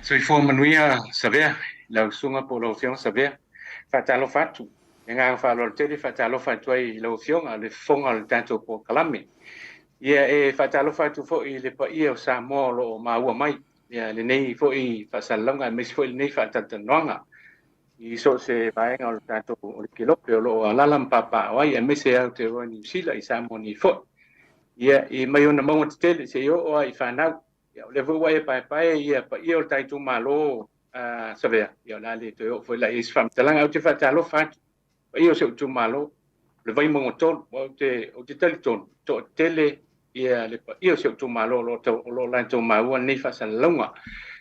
Soifua manuia Savea, lau susuga po o lau Afioga Savea. Faatalofa atu, le agaga faaaloalo tele, faatalofa atu ai i lau Afioga le fofoga o le tatou polokalame. Ia e faatalofa atu foi i le paia o Samoa o lo o maua mai ia lenei foi faasalalauga aemaise foi lenei faatalatalanoaga i so o se vaega o le tatou o le kelope o lo o alaala ma papaaao ai aemaise Aotearoa Niu Sila i Samoa nei foi. Ia i mai ona mauga tetele seia oo lava i fanau. Ia o lea foi ua e paepae ia paia o le ta itumalo a Savea, ia o le a le toe oo foi la i ai se faamatalaga. Ae ou te faatalofa atu paia o si ou itumalo, o le Vaimauga 3, aua ou te talitonu e toatele ia le paia o si ou itumalo o lo o latou maua lenei faasalalauga.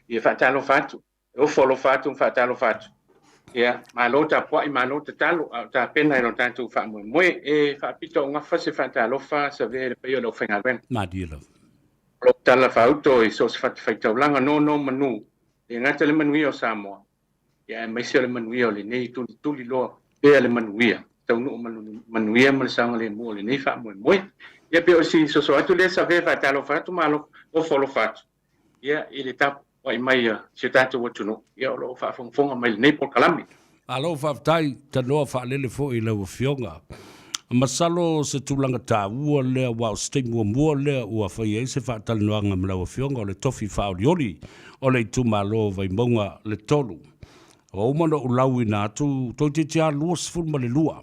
Ia faatalofa atu. E ofo alofa atu ma faatalofa atu. Ia, malo tapuai, malo tatalo, a o tapena i lo tatou faamoemoe. E faapitoaugafa se faatalofa Savea i le paia o le aufaigaluega. Malie lava. O lo o tala faauto i so o se fatafaitaulaga, nonomanu, e le gata le manuia o Samoa, ia aemaise o le manuia o lenei tulituli loa pea le manuia, taunuu manuia ma le saogalemu o lenei faamoemoe. Ia pei o si soso atu lea Savea, faatalofa atu, malo, ofo alofa atu. Ia, i le tapuai mai a si o tatou atunuu, ia o lo o faafogafoga mai i lenei polokalame. Malo faafetai, tanoa faalele foi i lau Afioga. Masalo o se tulaga taua lea aua o se taimi muamua lea ua fai ai se faatalanoaga ma lau Afioga o le tofi faaolioli o le itumalo o Vaimauga le 3. Ua uma ona ou lauina atu toeitiiti lava 22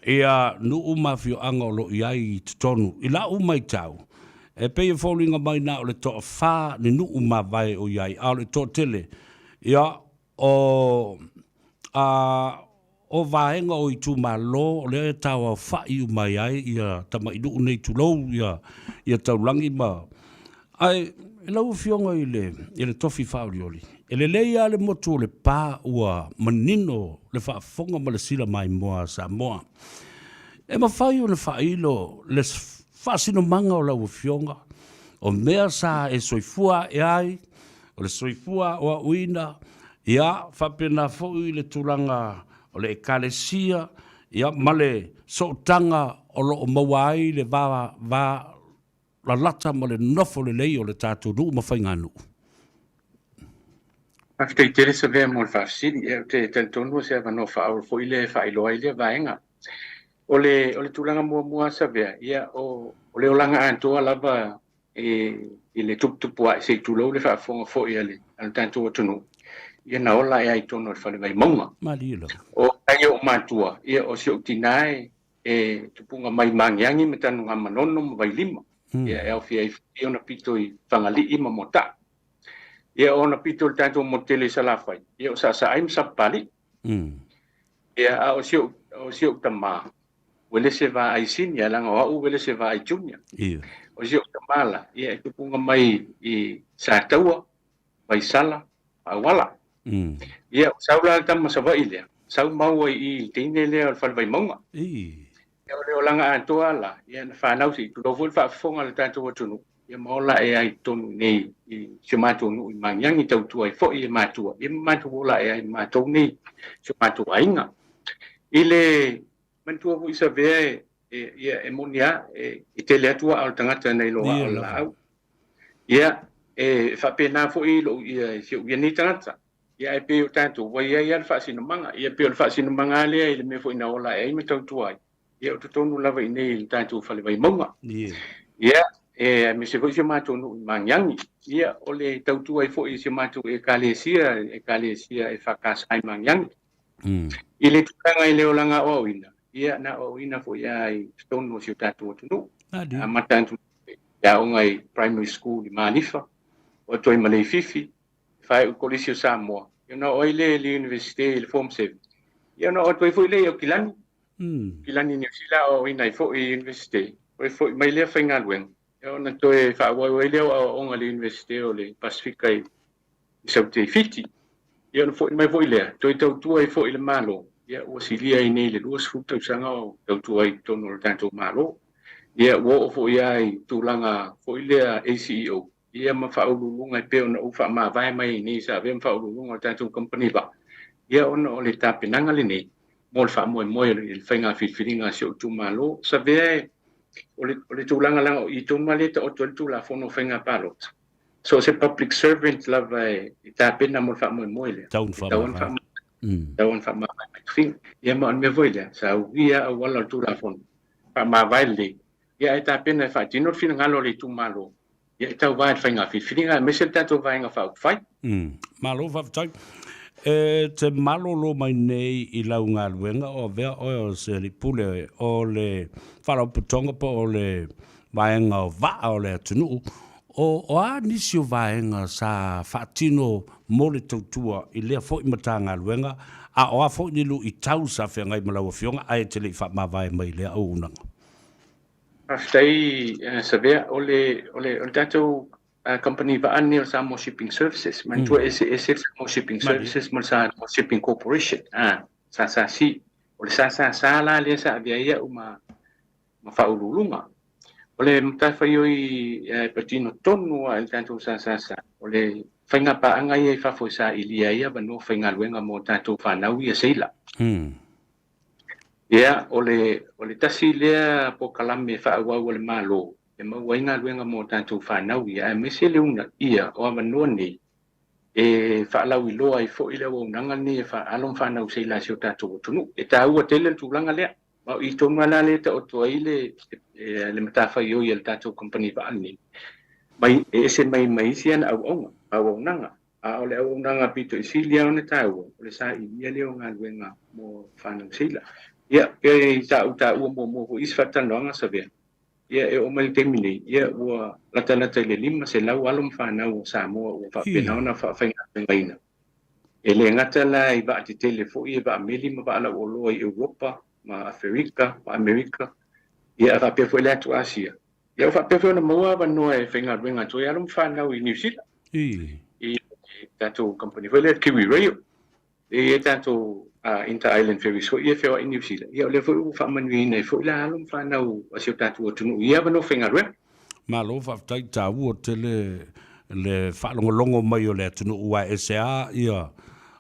ia nuu ma afioaga o lo o i ai i totonu. I lau matau, e pei e foliga mai na o le toafa ni nuu mavae o i ai, a o le toatele, ia, o, a, o vaega o itumalo o lea e tauaofa'i uma ai ia tamai nuu nei tulou ia, ia Taulagi ma, ae i lau Afioga i le, i le tofi faaolioli, e lelei lava le motu o Lepa ua manino le faafofoga ma le silamaimoa a Samoa. E mafai ona faailo le faasinomaga o lau Afioga, o mea sa e soifua ae ai, o le soifua aoaoina, ia, faapena foi le tulaga o le Ekalesia, ia, ma le sootaga o lo o maua ai le va, va lalata ma le nofo lelei o le tatou nuu ma faiganuu. Faafetai tele Savea mo le faafesili. Ia, ou te talitonu o se avanoa faaauau foi lea e faailoa ai lea vaega. O le, o le tulaga muamua Savea, ia, o, o le olaga atoa lava i le tuputupuae se i tulou le faafofoga foi a le, a le tatou atunuu, ia na ola ae ai i totonu o le fale Vaimauga. Malie lava. O nai ou matua, ia o si ou tina e, e tupuga mai Magiagi ma Tanugamanono ma Vailima, ia e aofia ai foi ona pito i Fagalii ma Moataa. Ia o ona pito i le tatou motu tele i Salafai, ia o Saasaai ma Sapapalii. Ia a o si ou, o si ou tama, Uelese Vaai Senior, leaga o au Uelese Vaai Junior. Ia. O si ou tama la, ia e tupuga mai i Sataua, Vaisala, Auala. Ia, o sau la le tama Savaii lea, sau maua i i i le teine lea o le Fale Vaimauga. Ia, o le olaga atoa la, ia na fanau se i tulou foi le faafofoga a le tatou atunuu, ia ma ola ae ai i totonu i nei i si o matou nuu i Magiagi, tautua ai foi e matua, ia ma matou ola ae ai ma matou nei, si o matou aiga. I le manatua foi Savea e, e, ia, e moni lava, e, e tele atu aa o le tagata nai lo aa o le laau. Ia, e faapena foi lou, ia, si ou ia nei tagata. Ia, ae pei o tatou, ua i ai lava le faasinomaga. Ia, pei o le faasinomaga lava lea i le mea foi na ola ae ai ma tautua ai. Ia, o totonu lava i inei i le tatou fale Vaimauga. Ia, e, aemaise foi si o matou nuu i Magiagi. Ia, o le tautua ai foi i si o matou Ekalesia, Ekalesia EFKS i Magiagi. I le tulaga i le olaga aoaoina, ia, na aoaoina foi lava i totonu o si o tatou atunuu. Amata atu i le aoga i primary school i Malifa, oo atu ai i Maleififi, faaiu i Kolisi o Samoa, ia ona oo ai lea i le Universite i le Form 7, ia ona oo atu ai foi lea i Aukilani. Aukilani Niu Sila aoaoina ai foi i Universite, toe foi mai lea faigaluega, ia ona toe faaauau ai lea o aoaoga i le Universite o le Pasefika i Saute i Fiti. Ia ona foi mai foi lea, toe tautua ai foi i le Malo, ia ua silia ai nei i le 20 tausaga o tautua ai i totonu o le tatou Malo. Ia ua oo foi lava i tulaga foi lea ACEO, ia ma faauluuluga e pei ona ou faamavae mai ai nei sa avea ma faauluuluga o le tatou kamupani vaa, ia ona o le tapenaga lenei mo le faamoemoe i le faiga filifiliga a si ou itumalo. Savea e, o le, o le tulaga leaga o i tonu lava lea e taoto ai le Tulafono o Faiga Palota. So o se public servant lava e tapena mo le faamoemoe lea. Tau na Tau ona faamavae mai tofiga. Ia ma o le mea foi lea, sa uia auala o le Tulafono, faamavae lelei, ia ae tapena e faatino le finagalo o le itumalo, ia e tauva i le faiga filifiliga aemaise le tatou Vaega Faaupufai. Malo faafetai. E te malolo mai nei i lau galuega o avea oe o se alii pule o le Faalapotopotoga po o le vaega o vaa o le atunuu, o a nisi o vaega sa faatino mo le tautua i lea foi Matagaluega, a o a foi ni luitau sa feagai ma lau Afioga ae e te le i faamavae mai i lea auaunaga? Faafetai Savea, o le o le o le tatou kamupani vaa lenei o le Samoa Shipping Services, manatua e eseese le Samoa Shipping Services ma le Samoa Shipping Corporation, SSC. O le SSS la lea sa avea ai au ma ma faauluuluga. O le matafaioi e patino tonu lava i le tatou SSS, o le faiga paaga ia i fafo e sailia ai avanoa faigaluega mo tatou fanau ia seila. Ia, o le, o le tasi lea polokalame faaauau a le Malo e maua ai galuega mo tatou fanau ia, aemaise le uunaia o avanoa nei e faalauiloa ai foi le auaunaga lenei e alo ma fanau seila a si o tatou atunuu. E taua tele le tulaga lea. Ma o i tonu lava la lea e taoto ai le le matafaioi a le tatou kamupani vaa lenei, mai e ese mai ma isi ana auauna, auaunaga. A o le auaunaga pito i sili lava ona taua, o le sailia lea o galuega mo fanau seila. Ia, pei sa ou taua muamua foi i isi faatalanoaga Savea, ia e oo mai i le taimi nei, ia ua latalata i le 500 alo ma fanau o Samoa ua faapena ona faafaigaluegaina. E le gata la i vaa tetele foi e vaa meli ma vaa lauoloa i Europa ma Aferika ma Amerika, ia ae faapea foi le atu Asia. Ia ua faapea foi ona maua avanoa e faigaluega atu ai alo ma fanau i Niu Sila, i tatou kamupani foi lea Kiwi Rail, e i ai tatou Inter-Island Ferries foi ia e feoai i Niu Sila. Ia o lea foi ua faamanuiaina ai foi la alo ma fanau a si o tatou atunuu i ia avanoa faigaluega. Malo faafetai taua tele le faalogologo mai o le atunuu aua e ese a ia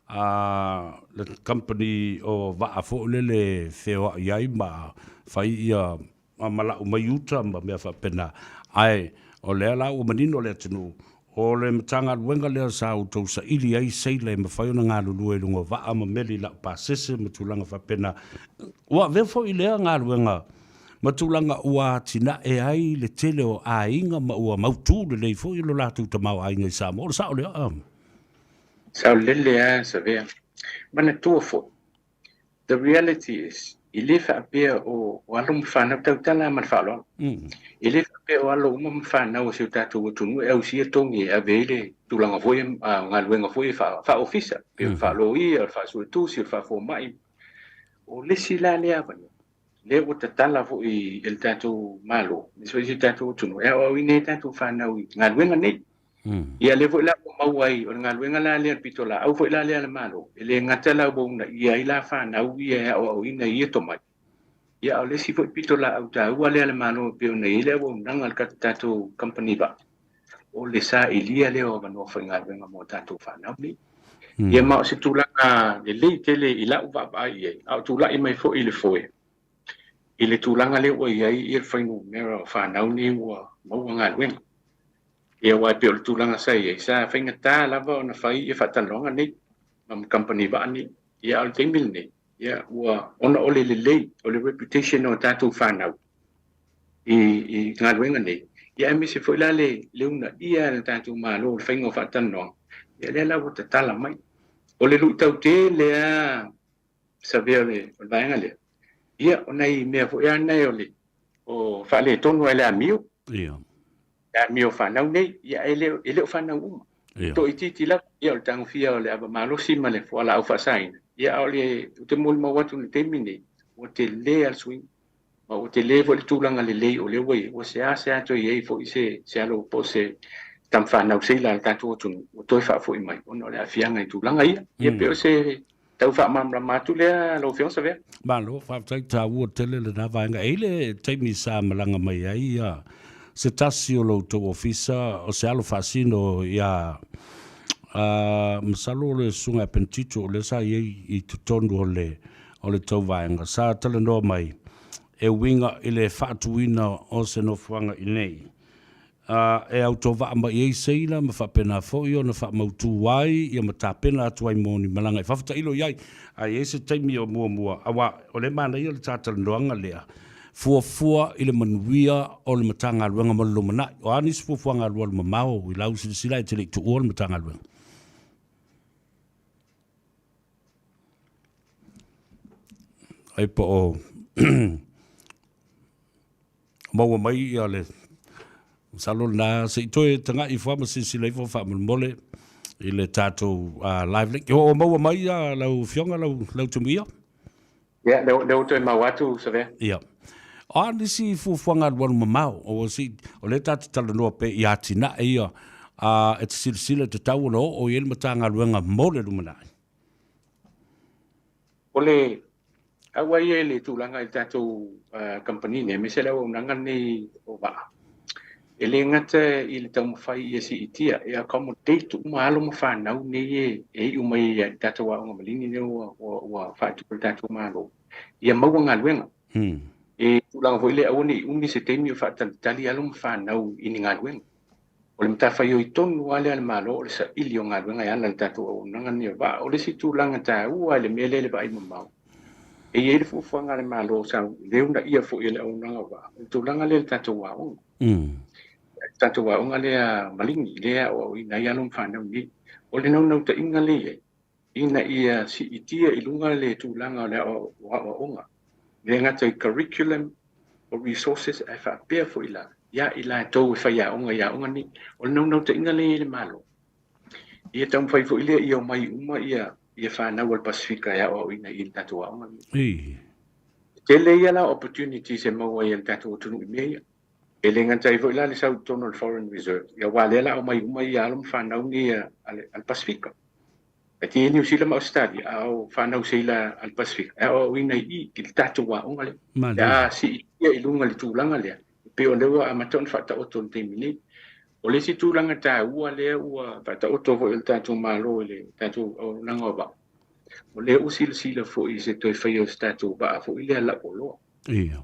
a le company o vaa foi lele feoai ai ma fai ia ma lau mai uta ma mea faapena ae o lea la ua manino le atunuu o le Matagaluega lea sa outou saili ai seila e mafai ona galulue i luga o vaa ma meli laupasese ma tulaga faapena. Ua avea foi lea galuega ma tulaga ua atinae ai le tele o aiga ma ua mautu lelei foi lo latou tamaoaiga i Samoa. O le sao lea? Saolele lava Savea. Manatua foi, the reality is, e le faapea o alo ma fanau, tautala lava ma le faaaloalo, e le faapea o alo uma ma fanau a si o tatou atunuu e ausia togi e ave ai le tulaga foi, galuega foi faa-ofisa, pei o le faa-loia, o le faa-suetusi, o le faa-fomai. O le isi la lea avanoa, lea ua tatala foi e le tatou Malo, aemaise foi si o tatou atunuu, e aoaoina ai tatou fanau i galuega nei. Ia lea foi la ua maua ai, o le galuega la lea, le pitolaau foi la lea a le Malo, e le gata la ua uunaia ai la fanau ia e aoaoina i ia tomai, ia a o le isi foi pitolaau taua lea a le Malo e pei ona i ai le auaunaga a le tatou kamupani vaa, o le sailia lea o avanoa faigaluega mo tatou fanau nei. Ia ma o se tulaga lelei tele i lau vaavaai i ai, a o tulai mai foi i le foe, i le tulaga lea ua i ai le fuainumera o fanau nei ua maua galuega. Ia aua e pei o le tulaga sa i ai, sa faigata lava ona fai ia faatalanoaga nei ma kamupani vaa nei. Ia a o le taimi lenei, ia ua ona o le lelei o le reputation o tatou fanau i galuega nei, ia aemaise foi la le uunaia e le tatou Malo o le faiga o faatalanoaga, ia lea la ua tatala mai. O le luitau tele lava Savea o le vaega lea, ia o nai mea foi lava nei o le o faaletonu ai le amio. Ia. Le amio o fanau nei, ia e le o fanau uma. Ia. Toaitiiti lava, ia o le tagofia o le ava malosi ma le fualaau faasaina, ia a o le, ou te molimau atu i le taimi lenei, ua tele lava le suiga. Ma ua tele foi le tulaga lelei o lea ua i ai, ua seasea toe i ai foi se alo po o se tama fanau seila a le tatou atunuu ua toe faafoi mai ona o le aafiaga i tulaga ia. Ia pei o se tau faamalamalama atu lea lau Afioga Savea. Malo, faafetai taua tele lena vaega. E i ai le taimi sa malaga mai ai ia se tasi o lo outou ofisa o se alo faasino ia masalo o le Susuga ia Penitito o lea sa i ai i totonu o le o le tou vaega sa talanoa mai e uiga i le faatuina o se nofoaga i nei. e autovaa mai ai seila ma faapena foi ona faamautu ai ia ma tapena atu ai mo ni malaga i fafo. Tailo i ai, a i ai se taimi o muamua, aua o lea e manaia le ta talanoaga lea, fuafua i le manuia o le Matagaluega mo le lumanai. O a nisi fuafuaga alualu mamao i lau silasila e te le i tuua le Matagaluega? Ai po o maua mai ia le masalo lena se i toe tagai ifo ma silasila ifo faamolemole i le tatou live link. O maua mai ia lau afioga lau Tumuia? Ia, lea ua toe maua atu, Savea. Ia. O a nisi fuafuaga alualu mamao, o si, o lea ta te talanoa pea i atinae ia, e te silasila e tatau ona oo i ai le Matagaluega mo le lumanai. O le aua ia i le tulaga i le tatou kamupani nei, aemaise le auaunaga lenei o vaa, e le gata i le taumafai ia siitia, e accommodate uma alo ma fanau nei e iu mai i le tatou aoga maligi lea ua faatu e le tatou Malo, ia maua galuega. E tulaga foi lea, aua ne i umi se taimi o faatalitali alo ma fanau i ni galuega. O le matafaioi tonu lava lea a le Malo o le saili o galuega e ala i le tatou auaunaga lenei o vaa. O le isi tulaga taua i le mea lea i le vaai mamao, e i ai le fuafuaga a le Malo sa leunaia foi e le auaunaga o vaa, o le tulaga lea i le tatou aoga. Le tatou aoga lea maligi, lea e aoaoina ai alo ma fanau nei. O le naunautaiga lea e i ai, ina ia siitia i luga le tulaga o le aoaoga, e le gata i curriculum, o resources, ae faapea foi la ia i latou e faiaoga i aoga nei. O le naunautaiga lea e i ai le Malo, ia taumafai foi lea ia omai uma ia fanau a le Pasefika e aoaoina i le tatou aoga nei. E tele ia la opportunities e maua ai e le tatou atunuu i mea ia. E le gata ai foi la le sau i totonu o le foreign reserve, ia aua o lea o le a omai uma ia alo ma fanau nei a le Pasefika. E te i Niu Sila ma Ausetalia, a o fanau seila a le Pasefika, e aoaoina i i i le tatou aoga lea. Pe a siitia i luga i le tulaga lea, e pei o lea ua amata ona faataoto i le taimi nei. O le isi tulaga taua lea ua faataoto foi e le tatou Malo i le tatou auaunaga o vaa, o lea ua silasila foi i se toe faia o se tatou vaa foi lea lauoloa. Ia.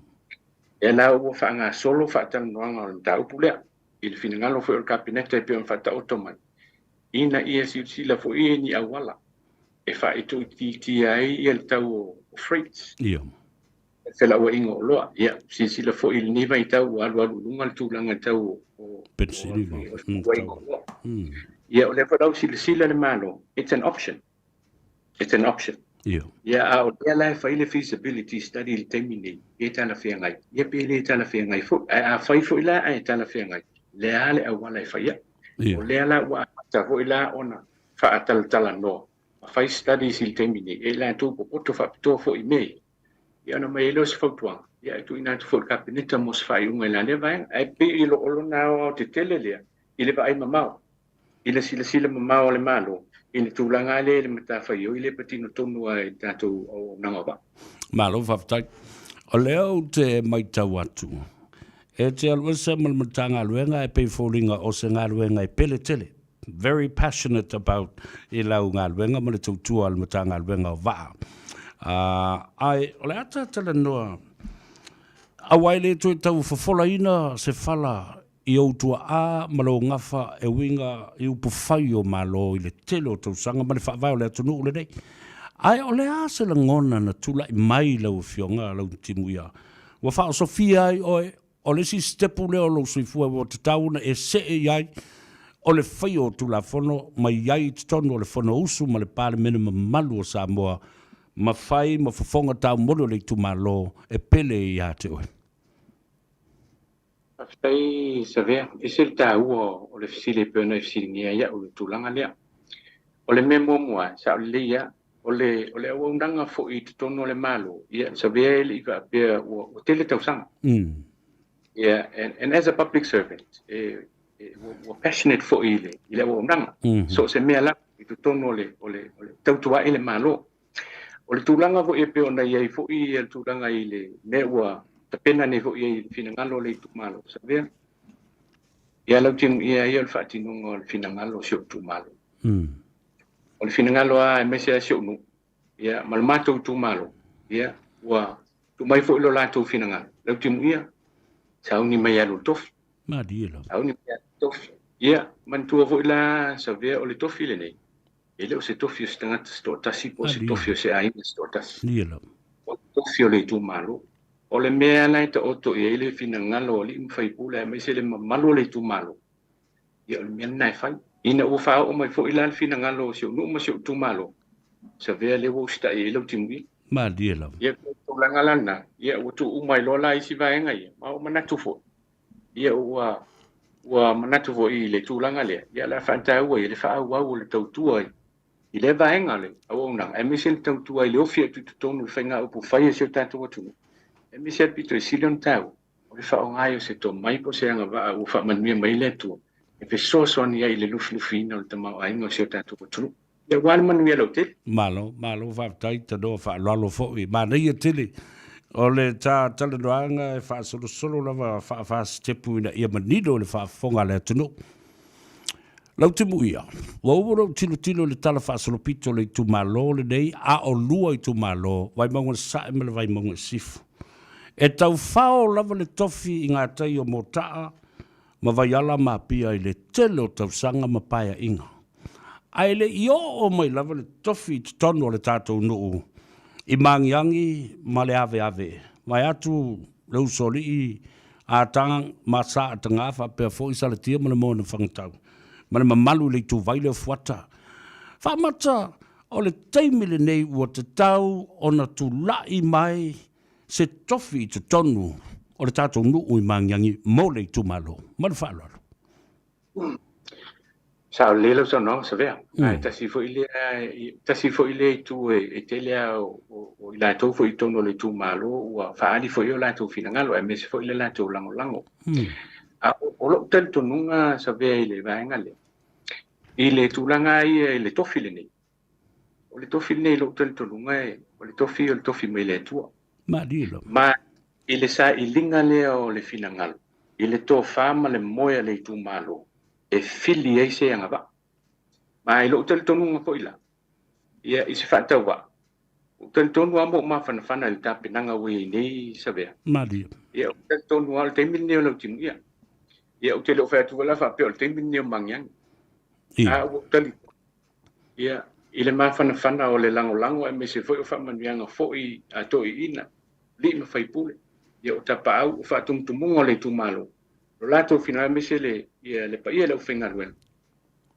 Lea la ua faagasolo faatalanoaga o le mataupu lea i le finagalo foi o le Kapeneta e pei ona faataoto mai, ina ia silasila foi i ni auala e faaituitiitia ai ia le tau o freights. Ia. Felauaiga o oloa. Ia, silasila foi i lenei vaitau ua alualu i luga le tulaga i le tau o felauaiga o oloa. Ia, o lea foi la ua silasila le Malo, it's an option. It's an option. Ia. Ia, a o lea la e fai le feasibility study i le taimi nei, pe talafeagai, ia pe le talafeagai foi. Ae a fai foi la ae talafeagai, le a le auala e fai ai. Ia. O lea la ua amata foi la ona faatalatalanoa ma fai studies i le taimi nei, e i latou popoto faapitoa foi i mea ia. Ia ona aumai ai lea o se fautuaga, ia e tuuina atu foi i le Kapeneta mo se faaiuga i la lea vaega. Ae pei o lona aoaotetele lea i le vaai mamao, i le silasila mamao a le Malo i le tulaga lea i le matafaioi lea e patino tonu lava i le tatou auaunaga o vaa. Malo faafetai. O lea ou te matau atu, e te alu ese ma le Matagaluega e pei foliga o se galuega e pele tele, very passionate about i lau galuega ma le tautua a le Matagaluega o Vaa. Ae o le a ta talanoa, aua e le toe tau fofolaina se fala i ou tuaa ma lou gafa e uiga i upufai o Malo i le tele o tausaga ma le faavae o le atunuu lenei. Ae o le a se lagona na tulai mai i lau Afioga Lautimuia ua faaosofia ai oe o le isi sitepu lea o lou soifua ua tatau ona e see i ai o le faia o Tulafono ma i ai i totonu o le Fonousu ma le Palemene mamalu o Samoa ma fai ma fofoga taumoli o le itumalo e pele ia te oe? Faafetai Savea, e ese le taua o le fesili e pei ona e fesiligia ai au i le tulaga lea. O le mea muamua, e sao lelei lava, o le, o le auaunaga foi i totonu o le Malo, ia, Savea e le i faapea ua, ua tele tausaga. Yeah, and as a public servant, e, e, ua, ua passionate foi i le, i le auaunaga. So o se mea lava i totonu o le, o le, o le tautua ai le Malo. O le tulaga foi e pei ona i ai foi le tulaga i le mea ua tapena nei foi i le finagalo o le itumalo o Savea, ia lautimuia ia o le faatinoga o le finagalo o si ou itumalo. O le finagalo lava aemaise lava si ou nuu, ia, ma le matou itumalo, ia, ua tuu mai foi lo latou finagalo, lautimuia, sauni mai e alu i le tofi. Malie lava. Au ni mea tofi. Ia, manatua foi la Savea o le tofi lenei, e le o se tofi o se tagata se toatasi po o se tofi o se aiga se toatasi. Malie lava. O le tofi o le itumalo. O le mea la e taoto i ai le finagalo o alii ma faipule aemaise le mamalu o le itumalo, ia o le mea lena e fai. Ina ua faaoo mai foi la le finagalo o si ou nuu ma si ou itumalo, Savea lea ua usitai ai lau timuia. Malie lava. Ia, o le tulaga la lena, ia ua tuu uma ai loa la isi vaega ia, ma ua manatu foi, ia ua ua manatu foi i le tulaga lea, ia o le a faataua ai le faaauau o le tautua i lea vaega o le auaunaga, aemaise le tautua i le ofi atu i totonu o le faigaupu fai a si o tatou atunuu, aemaise le pito e sili ona taua, o le faaaoga ai o se tomai po o se agavaa ua faamanuia mai ai le Atua e fesoasoani ai i le lufilufiina o le tamaoaiga o si o tatou atunuu. Ia aua le manuia lautele. Malo, malo faafetai tanoa faaaloalo foi. Manaia tele o le ta talanoaga e faasolosolo lava faafasitepu ina ia manino i le faafofoga a le atunuu. Lau Timuia, ua uma ona ou tilotilo i le tala faasolopito o le itumalo lenei, a o lua itumalo, Vaimauga i Sasae ma le Vaimauga i Sisifo. E taufao lava le tofi i gatai o Motaa ma Vaiala ma Apia i le tele o tausaga ma paeaiga. Ae le i oo mai lava le tofi i totonu o le tatou nuu i Magiagi ma le Aveave, vaeatu le Usoalii a Tang ma Sa Ataga faapea foi Salatia ma le Moana Fangatau ma le mamalu i le ituvai lea o Fuata. Faamata o le taimi lenei ua tatau ona tulai mai se tofi i totonu o le tatou nuu i Magiagi mo le itumalo. Ma le faaaloalo. Sao lelei lau saunoaga Savea. Ae tasi foi lea, tasi foi lea itu e tele lava o i latou foi i totonu o le itumalo ua faaali foi o latou finagalo aemaise foi le latou lagolago. A o lou talitonuga Savea i le vaega lea, i le tulaga ia i le tofi lenei, o le tofi lenei i lou talitonuga o le tofi o le tofi mai le Atua. Ma i le sailiga lea o le finagalo, i le tofa ma le moe a le itumalo e fili ai se agavaa. Ma i lou talitonuga foi la, ia, i se faatauvaa, ua ou talitonu lava ma ou mafanafana i le tapenaga ua i ai nei Savea. Malie. Ia, ou te talitonu lava o le taimi lenei o Lautimuia. Ia, ou te le o fai atu foi la faapea o le taimi lenei o Magiagi. A ua ou talitonu, ia, i le mafanafana o le lagolago aemaise foi o faamanuiaga foi a toeaiina, alii ma faipule, ia, o tapaau, o faatumutumuga o le itumalo, lo latou finagalo aemaise le, ia, le paia i le aufaigaluega,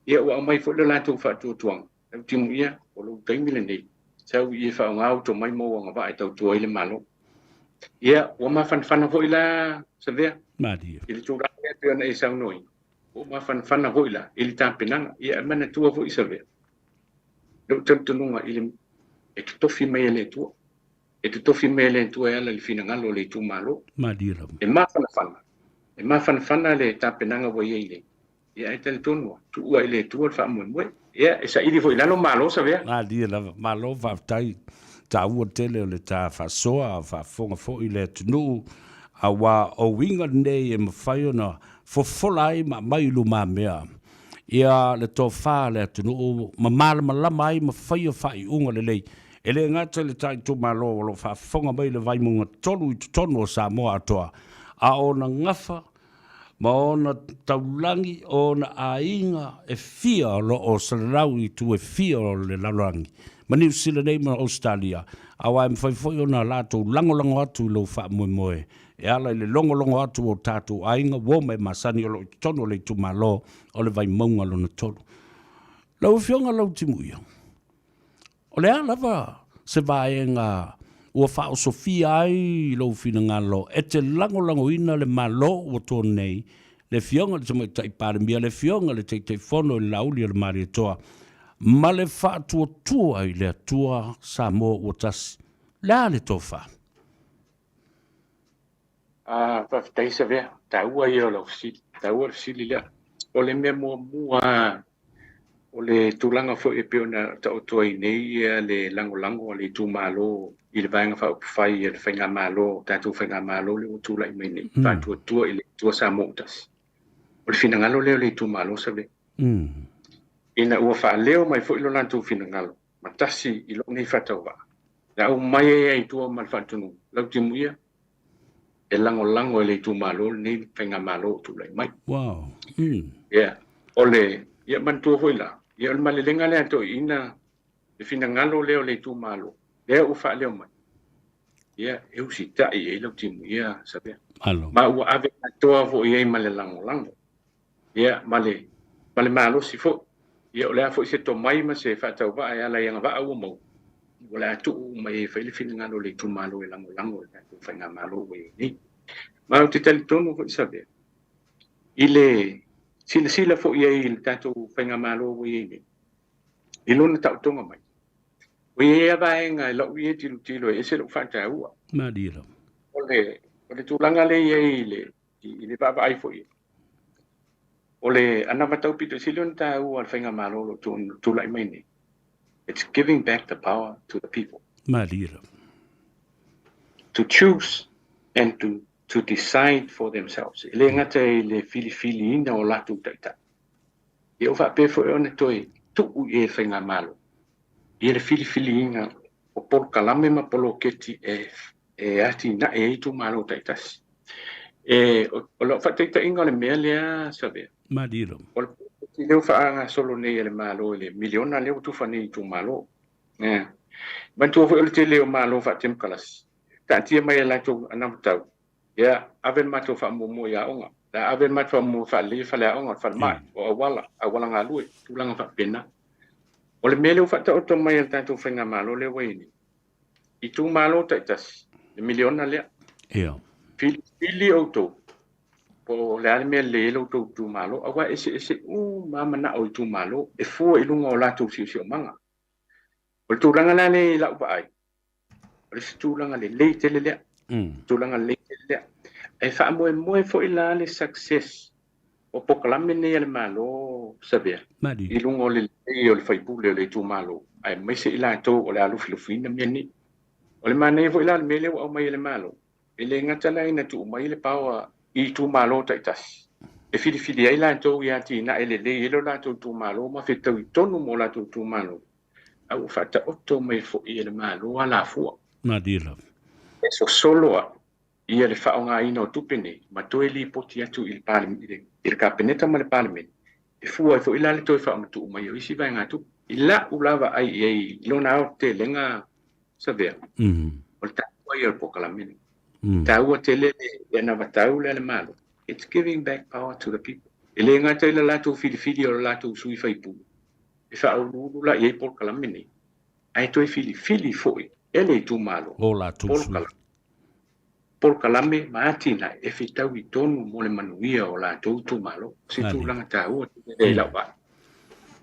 ia, ua aumai foi le latou faatuatuaga, Lautimuia, o lou taimi lenei, sau i e faaaoga ou tomai ma ou agavaa e tautua ai le Malo. Ia, ua mafanafana foi la, Savea, Malie. i le tulaga lea pei ona e saunoaina, ua mafanafana foi la i le tapenaga. Ia, e manatua foi, Savea, lou talitonuga i le, e totofi mai e le Atua. E totofi mai e le Atua e ala i le finagalo o le itumalo. Malie lava. E mafanafana, e mafanafana le tapenaga ua i ai nei. Ia, e talitonu lava, tuua i le Atua le faamoemoe. Ia, e saili foi i lalo Malo, Savea. Malie lava. Malo faafetai. Taua tele o le ta faasoa a o faafofoga foi le atunuu, aua o uiga lenei e mafai ona fofola ai ma aumai i lumamea ia le tofa a le atunuu ma malamalama ai ma faia faaiuga lelei. E le gata i le ta itumalo o lo o faafofoga mai le Vaimauga 3 i totonu o Samoa atoa, a o ona gafa ma ona taulagi o ona aiga e fia o lo o salalau i itu e fia o le lalolagi, ma Niu Sila nei ma Ausetalia, aua e mafai foi ona latou lagolago atu i lou faamoemoe e ala i le logologo atu o tatou aiga uo ma e masani o lo o i totonu o le itumalo o le Vaimauga lona tolu. Lau Afioga Lautimuia. O le a lava se vaega ua faaosofia ai lou finagalo e te lagolagoina le Malo ua to nei, le Afioga i le Tamaitai Palemia, le Afioga i le Taitaifono i le Laauli o le Malietoa, ma le faatuatua i le Atua Samoa ua tasi. Le a le tofa? Ah, faafetai Savea, taua ia o lau fesili, taua le fesili lea. O le mea muamua o le tulaga foi e pei ona taoto ai nei ia le lagolago a le itumalo i le Vaega Faaupufai a le Faigamalo, tatou Faigamalo lea ua tulai mai nei, faatuatua i le Atua Samoa ua tasi. O le finagalo lea o le itumalo Savea. Ina ua faaleo mai foi lo latou finagalo, ma tasi i lou nei faatauvaa, na aumai ai ai i tua ma le faatonuga, Lautimuia, e lagolago e le itumalo lenei faigamalo o tulai mai. Wow. Ia, o le, ia manatua foi la, ia o le malelega lea a toeaiina, le finagalo lea o le itumalo, lea ua faaleo mai, ia, e usitai i ai lau timuia Savea. Malo. Ma ua ave atoa foi i ai ma le lagolago, ia, ma le, ma le malosi foi. Ia, o le a foi se tomai ma se faatauvaa e ala i agavaa ua maua, o le a tuu uma i ai e fai le finagalo o le itumalo e lagolago i le tatou faigamalo ua i ai nei. Ma ou te talitonu foi Savea, i le silasila foi i ai i le tatou faigamalo ua i ai nei, i lona taotoga mai, ua i ai lava vaega i lau ia tilotilo e ese lou faataua. Malie lava. O le tulaga lea i ai i le vaavaai foi i ai, o le anavatau pito sili ona taua a le faigamalo o lo o tulai mai nei, it's giving back the power to the people. Malie lava. To choose and to decide for themselves. E le gata i le filifiliina o latou taitai, ia ua faapea foi ona toe tuu i ai le faigamalo ia le filifiliina o polokalame ma poloketi e atinae ai itumalo taitasi. E, o lau faataitaiga o le mea lea Savea. Malie lava. O le poloketi lea ua faagasolo nei e le Malo i le miliona lea ua tufa nei i itumalo. Ia. Manatua foi o le tele o Malo faatemokarasi, taatia mai e latou anavatau, ia, ave le matou faamuamua i aoga, la ave le matou faamuamua faaleleia faleaoga, falemai, o auala, auala galue, tulaga faapena. O le mea lea ua faataoto mai e le tatou faigamalo lea ua i ai nei, itumalo taitasi, le miliona lea. Ia. Filifili outou, po o le a le mea e lelei ai lo outou itumalo, aua e eseese uma lava manao o itumalo, e fua i luga o latou siosiomaga. O le tulaga la lea i lau vaai, o le isi tulaga lelei tele lea. Tulaga lelei tele lea. E faamoemoe foi la le success o polokalame nei a le Malo Savea Malie. i luga o le lelei o le faipule o le itumalo, aemaise i latou o le a lufilufiina mea nei. O le manaia foi la o le mea lea ua aumai e le Malo, e le gata la ina tuu mai le power i itumalo taitasi, e filifili ai latou i atinae lelei ai lo latou itumalo ma fetaui tonu mo latou itumalo, a ua faataoto mai foi e le Malo alafua. Malie lava. E sosolo ai ia le faaaogaina o tupe nei ma toe lipoti atu i le Kapeneta ma le Palemene, e fua ai foi la le toe faamatuu mai o isi vaegatupe. I lau lava ai i ai i lona aotelega Savea, o le taua ia o le polokalame lenei. Taua tele le anavatau lea a le Malo. It's giving back power to the people. E le gata i le latou filifili o le latou sui faipule, e faauluulu la i ai polokalame nei, ae toe filifili foi e le itumalo O latou sui. Polokalame ma atinae e fetaui tonu mo le manuia o latou itumalo. O se tulaga taua tele lea i lau vaai.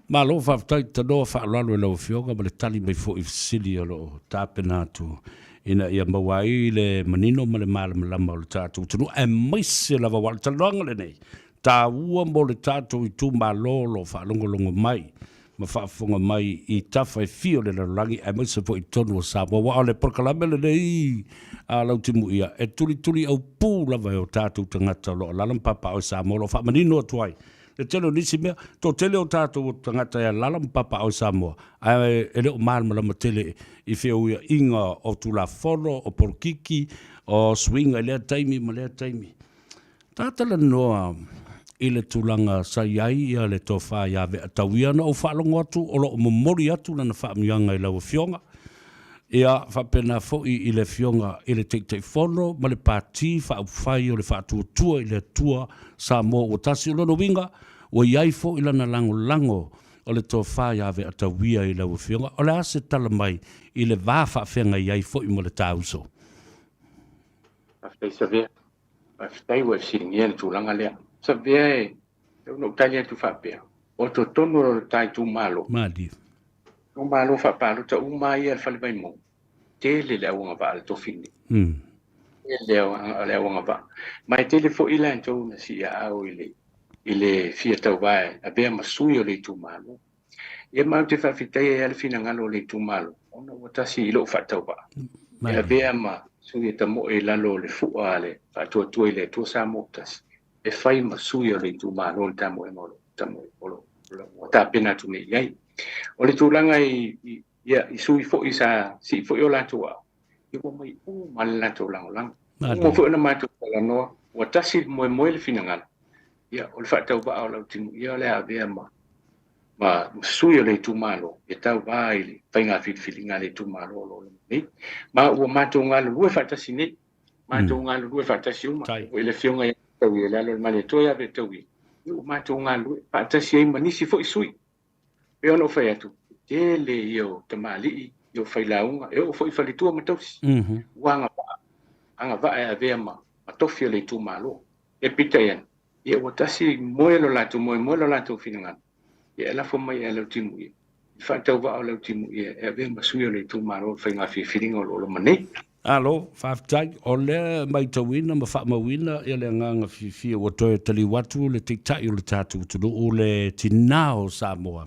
Malo faafetai tanoa faaaloalo i lau Afioga ma le tali mai foi i fesili o lo o tapena atu ina ia maua ai le manino ma le malamalama o le tatou atunuu aemaise lava aua o le talanoaga lenei taua mo le tatou itumalo o lo o faalogologo mai ma faafofoga mai i tafa e fia o le lalolagi aemaise foi i totonu o Samoa. Aua o le polokalame lenei a Lautimuia e tulituli aupū lava e o tatou tagata o lo o alaala ma papaaao i Samoa, o lo o faamanino atu ai le tele o nisi mea. Toatele o tatou tagata e alaala ma papaaao i Samoa, ae e le o malamalama tele i feuiaiga o Tulafono, o polokiki, o suiga i lea taimi ma lea taimi. Ta talanoa i le tulaga sa i ai le tofa ia Ve'atauia na ou faalogo atu o lo o momoli atu lana faamanuiaga i lau Afioga, ia faapena foi i le Afioga i le Taitaifono ma le Pati Faaupufai o le Faatuatua i le Atua Samoa ua Tasi. O lona uiga, ua i ai foi lana lagolago o le tofa ia Ve'atauia i lau Afioga. O le a se tala mai i le va faafeagai ai foi ma le ta uso? Faafetai Savea. Faafetai ua e fesiligia le tulaga lea. Savea e tau ona ou tali atu faapea, o totonu o lo ta itumalo, Malie. itumalo faapalota uma lava ia a le Fale Vaimauga, tele le auagavaa a le tofi lenei. Tele le auagavaa. Ma e tele foi latou na siiaau i le fia tauva e avea ma sui o le itumalo. Ia ma ou te faafetai ai lava le finagalo o le itumalo, ona ua tasi i lou faatauvaa, e avea ma sui e tamoe i lalo o le fua a le Faatuatua i le Atua Samoa Tasi, e fai ma sui o le itumalo le tamoega o lo tamoe o lo ua tapena atu nei i ai. O le tulaga i sui foi sa sii foi o latou aao, ia ua mai uma le latou lagolago. Uma foi ona matou talanoa, ua tasi le moemoe le finagalo, ia, o le faatauvaa o Lautimuia o le a avea ma ma sui o le itumalo e tauva i le faiga filifiliga a le itumalo o lo o loma nei. Ma ua matou galulue faatasi nei, matou galulue faatasi uma, i le afioga ia Tauia, le alo o le Malietoa ia Vetaui, ua matou galulue faatasi ai ma nisi foi sui. Pei ona ou fai atu, tele ia o tamalii, ia o failauga, e oo foi i faletua ma tausi, ua agavaa, agavaa e avea ma tofi o le itumalo. E peitai ane, ia ua tasi moe lo latou moemoe lo latou finagalo, ia e lafo mai ia Lautimuia, i le faatauvaa o Lautimuia e avea ma sui o le itumalo i le faiga filifiliga o lo o loma nei. Malo, faafetai. O lea e maitauina ma faamauina le agaga fiafia ua toe taliu atu le Taitai o le tatou atunuu, le Tina o Samoa,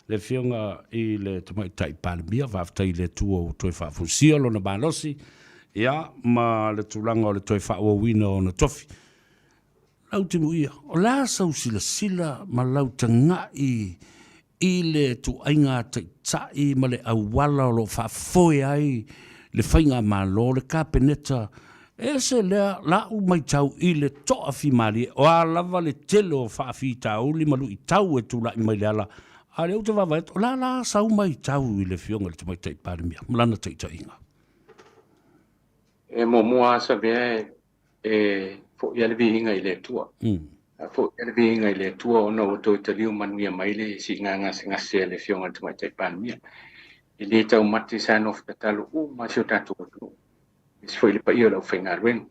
le Afioga i le Tamaitai Palemia. Faafetai i le Atua ua toe faafoisia lona malosi, ia, ma le tulaga o le toe faaauauina o ona tofi. Lautimuia, o le a sau silasila ma lau tagai i le ituaiga taitai ma le auala o lo o faafoe ai le faigamalo, le Kapeneta, e ese lea lau matau i le toafimalie, o a lava le tele o faafitauli ma luitau e tulai mai le ala, a o lea ou te vaavaai atu, o le a la sau matau i le Afioga i le Tamaitai Palemia ma lana taitaiga? E muamua lava Savea e foi lava le viiga i le Atua. E foi lava le viiga i le Atua ona ua toe taliu manuia mai le siiga gasegase a le Afioga i le Tamaitai Palemia. E le taumate sa nofo tatalo uma si o tatou atunuu, aemaise foi le paia o le aufaigaluega.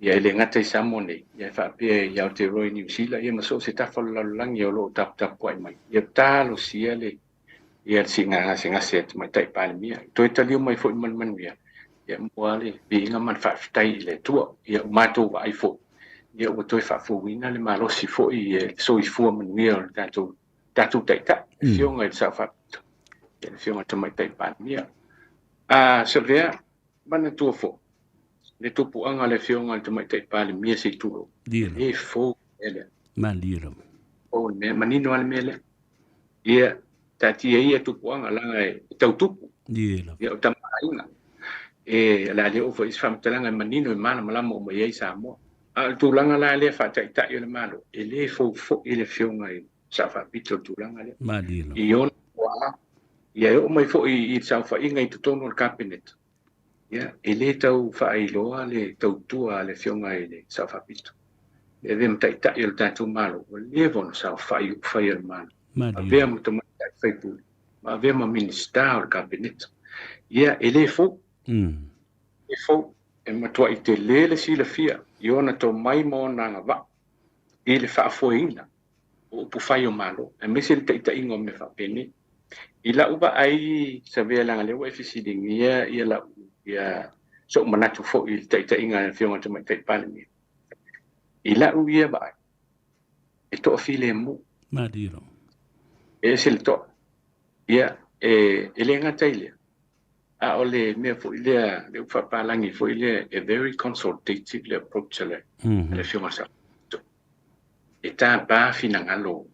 Ia e le gata i Samoa nei, ia e faapea i Aotearoa i Niu Sila, ia ma so o se tafa o le lalolagi o lo o taputapuai mai. Ia talosia le ia le siiga gasegase a le Tamaitai Palemia. Toe taliu mai foi ma le manuia, ia mua le viiga ma le faafetai i le Atua. Ia ua matou vaai foi, ia ua toe faafouina le malosi foi i le soifua manuia o le tatou, tatou Taitai, le Afioga i le Sao Faapito, ia le Afioga i le Tamaitai Palemia. A Savea, manatua foi, le tupuaga o le Afioga i le Tamaitai Palemia se i tulou, e le fou le mea lea. Malie lava. Fou le mea, manino lava le mea lea. Ia, taatia ia tupuaga leaga e tau tupu. Ia, o tama aiga. E, o le a le oo foi i se faamatalaga e manino e malamalama uma i ai Samoa. A o le tulaga la lea faataitai o le Malo, e le fou foi le Afioga i le Sao Faapito i le tulaga lea. I ona tuaa, ia e oo mai foi i le saofaiga i totonu o le Kapeneta, Ia, e le tau faailoa le tautua a le Afioga i le Sao Faapito. E avea ma taitai o le tatou Malo, ua leva ona saofai i upufai o le Malo, avea ma tamaitai faipule, ma avea ma Minisita o le Kapeneta. Ia, e le fou. E le fou. E matuai tele le silafia i ona tomai ma ona agavaa i le faafoeina o upufai o Malo, aemaise le taitaiga o mea faapenei. I lau vaai Savea leaga lea ua e fesiligia ia lau ia so'u manatu foi i le taitaiga a le Afioga i le Tamaitai Palemia. I lau ia vaai, e toafilemu. Malie. E ese le toa. Ia, e, e le gata i lea, a o le mea foi lea, le upu faapalagi foi lea, e very consultative le approach a le, a le Afioga i le Sao E tapa finagalo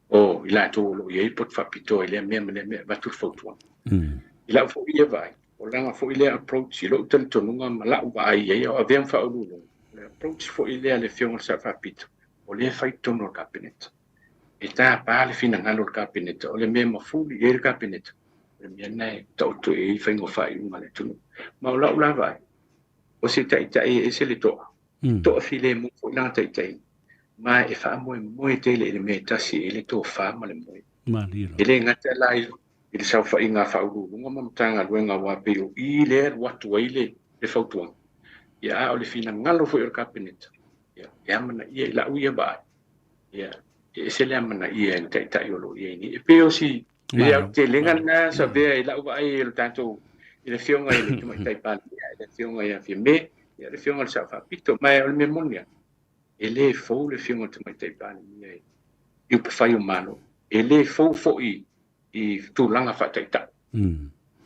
o i latou o lo o i ai poto faapitoa i lea mea ma lea mea, avatu le fautuaga. I lau foi ia vaai, o lana foi lea approach i lou talitonuga ma lau vaai i ai a o avea ma faauluuluga, o le approach foi lea a le Afioga i le Sao Faapito, o lea e fai i totonu o le Kapeneta. E tapa le finagalo o le Kapeneta, o le mea e mafuli i ai le Kapeneta, o le mea lena e taoto i ai faiga o faaiuga a le atunuu. Ma o lau la vaai, o se taitai e ese le toa, Toafilemu foi lana taitaiga, ma e faamoemoe tele i le mea e tasi e i ai le tofa ma le moe. E le gata la i le saofaiga a Faauluuluga ma Matagaluega aua pei o i lea e alu atu ai le fautuaga, ia a o le finagalo foi o le Kapeneta, ia e amanaia i lau ia vaai, ia e ese le amanaia e le Taitai o lo o i ai nei. E pei o si Le aotelega lena Savea i lau vaai i le tatou i le Afioga i le Tamaitai Palemia, i le Afioga ia Fiame, ia le Afioga i le Sao Faapito. Ma o le mea moni lava, e le fou le Afioga i le Tamaitai Palemia i upufai o Malo. E le fou foi i tulaga faataitai.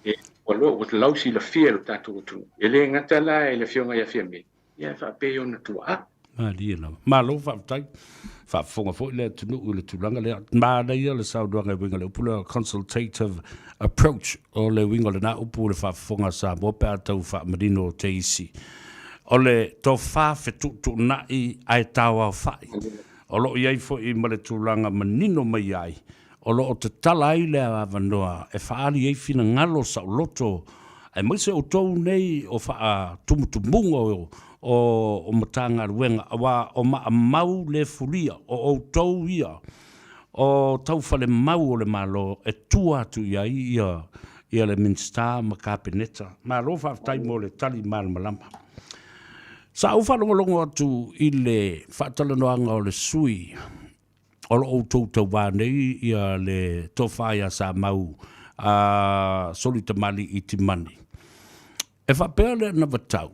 E, ua loa, ua lausilafia e lo tatou atunuu. E le gata la i le Afioga ia Fiame, ia e faapea i ona tuaa. Malie lava. Malo faafetai. Faafofoga foi le atunuu i le tulaga lea. Manaia le saunoaga e uiga i le upu lea consultative approach, o le uiga o lena upu i le faafofoga a Samoa pe a tau faamanino te isi. O le tofa fetuutuunai ae taoaofa'i, o lo o i ai foi ma le tulaga manino mai ai, o lo o tatala ai le avanoa e faaali ai finagalo saoloto aemaise outou nei o faatumutumuga o Matagaluega, aua o maamau le fulia, o outou ia o taufalemau o le Malo e tua atu i ai ia le Minisita ma Kapeneta. Malo faafetai mo le tali malamalama. Sa ou faalogologo atu i le faatalanoaga o le sui o lo o outou tauva nei ia le Tofa ia Samau a Soli Tamalii Timani. E faapea le anavatau,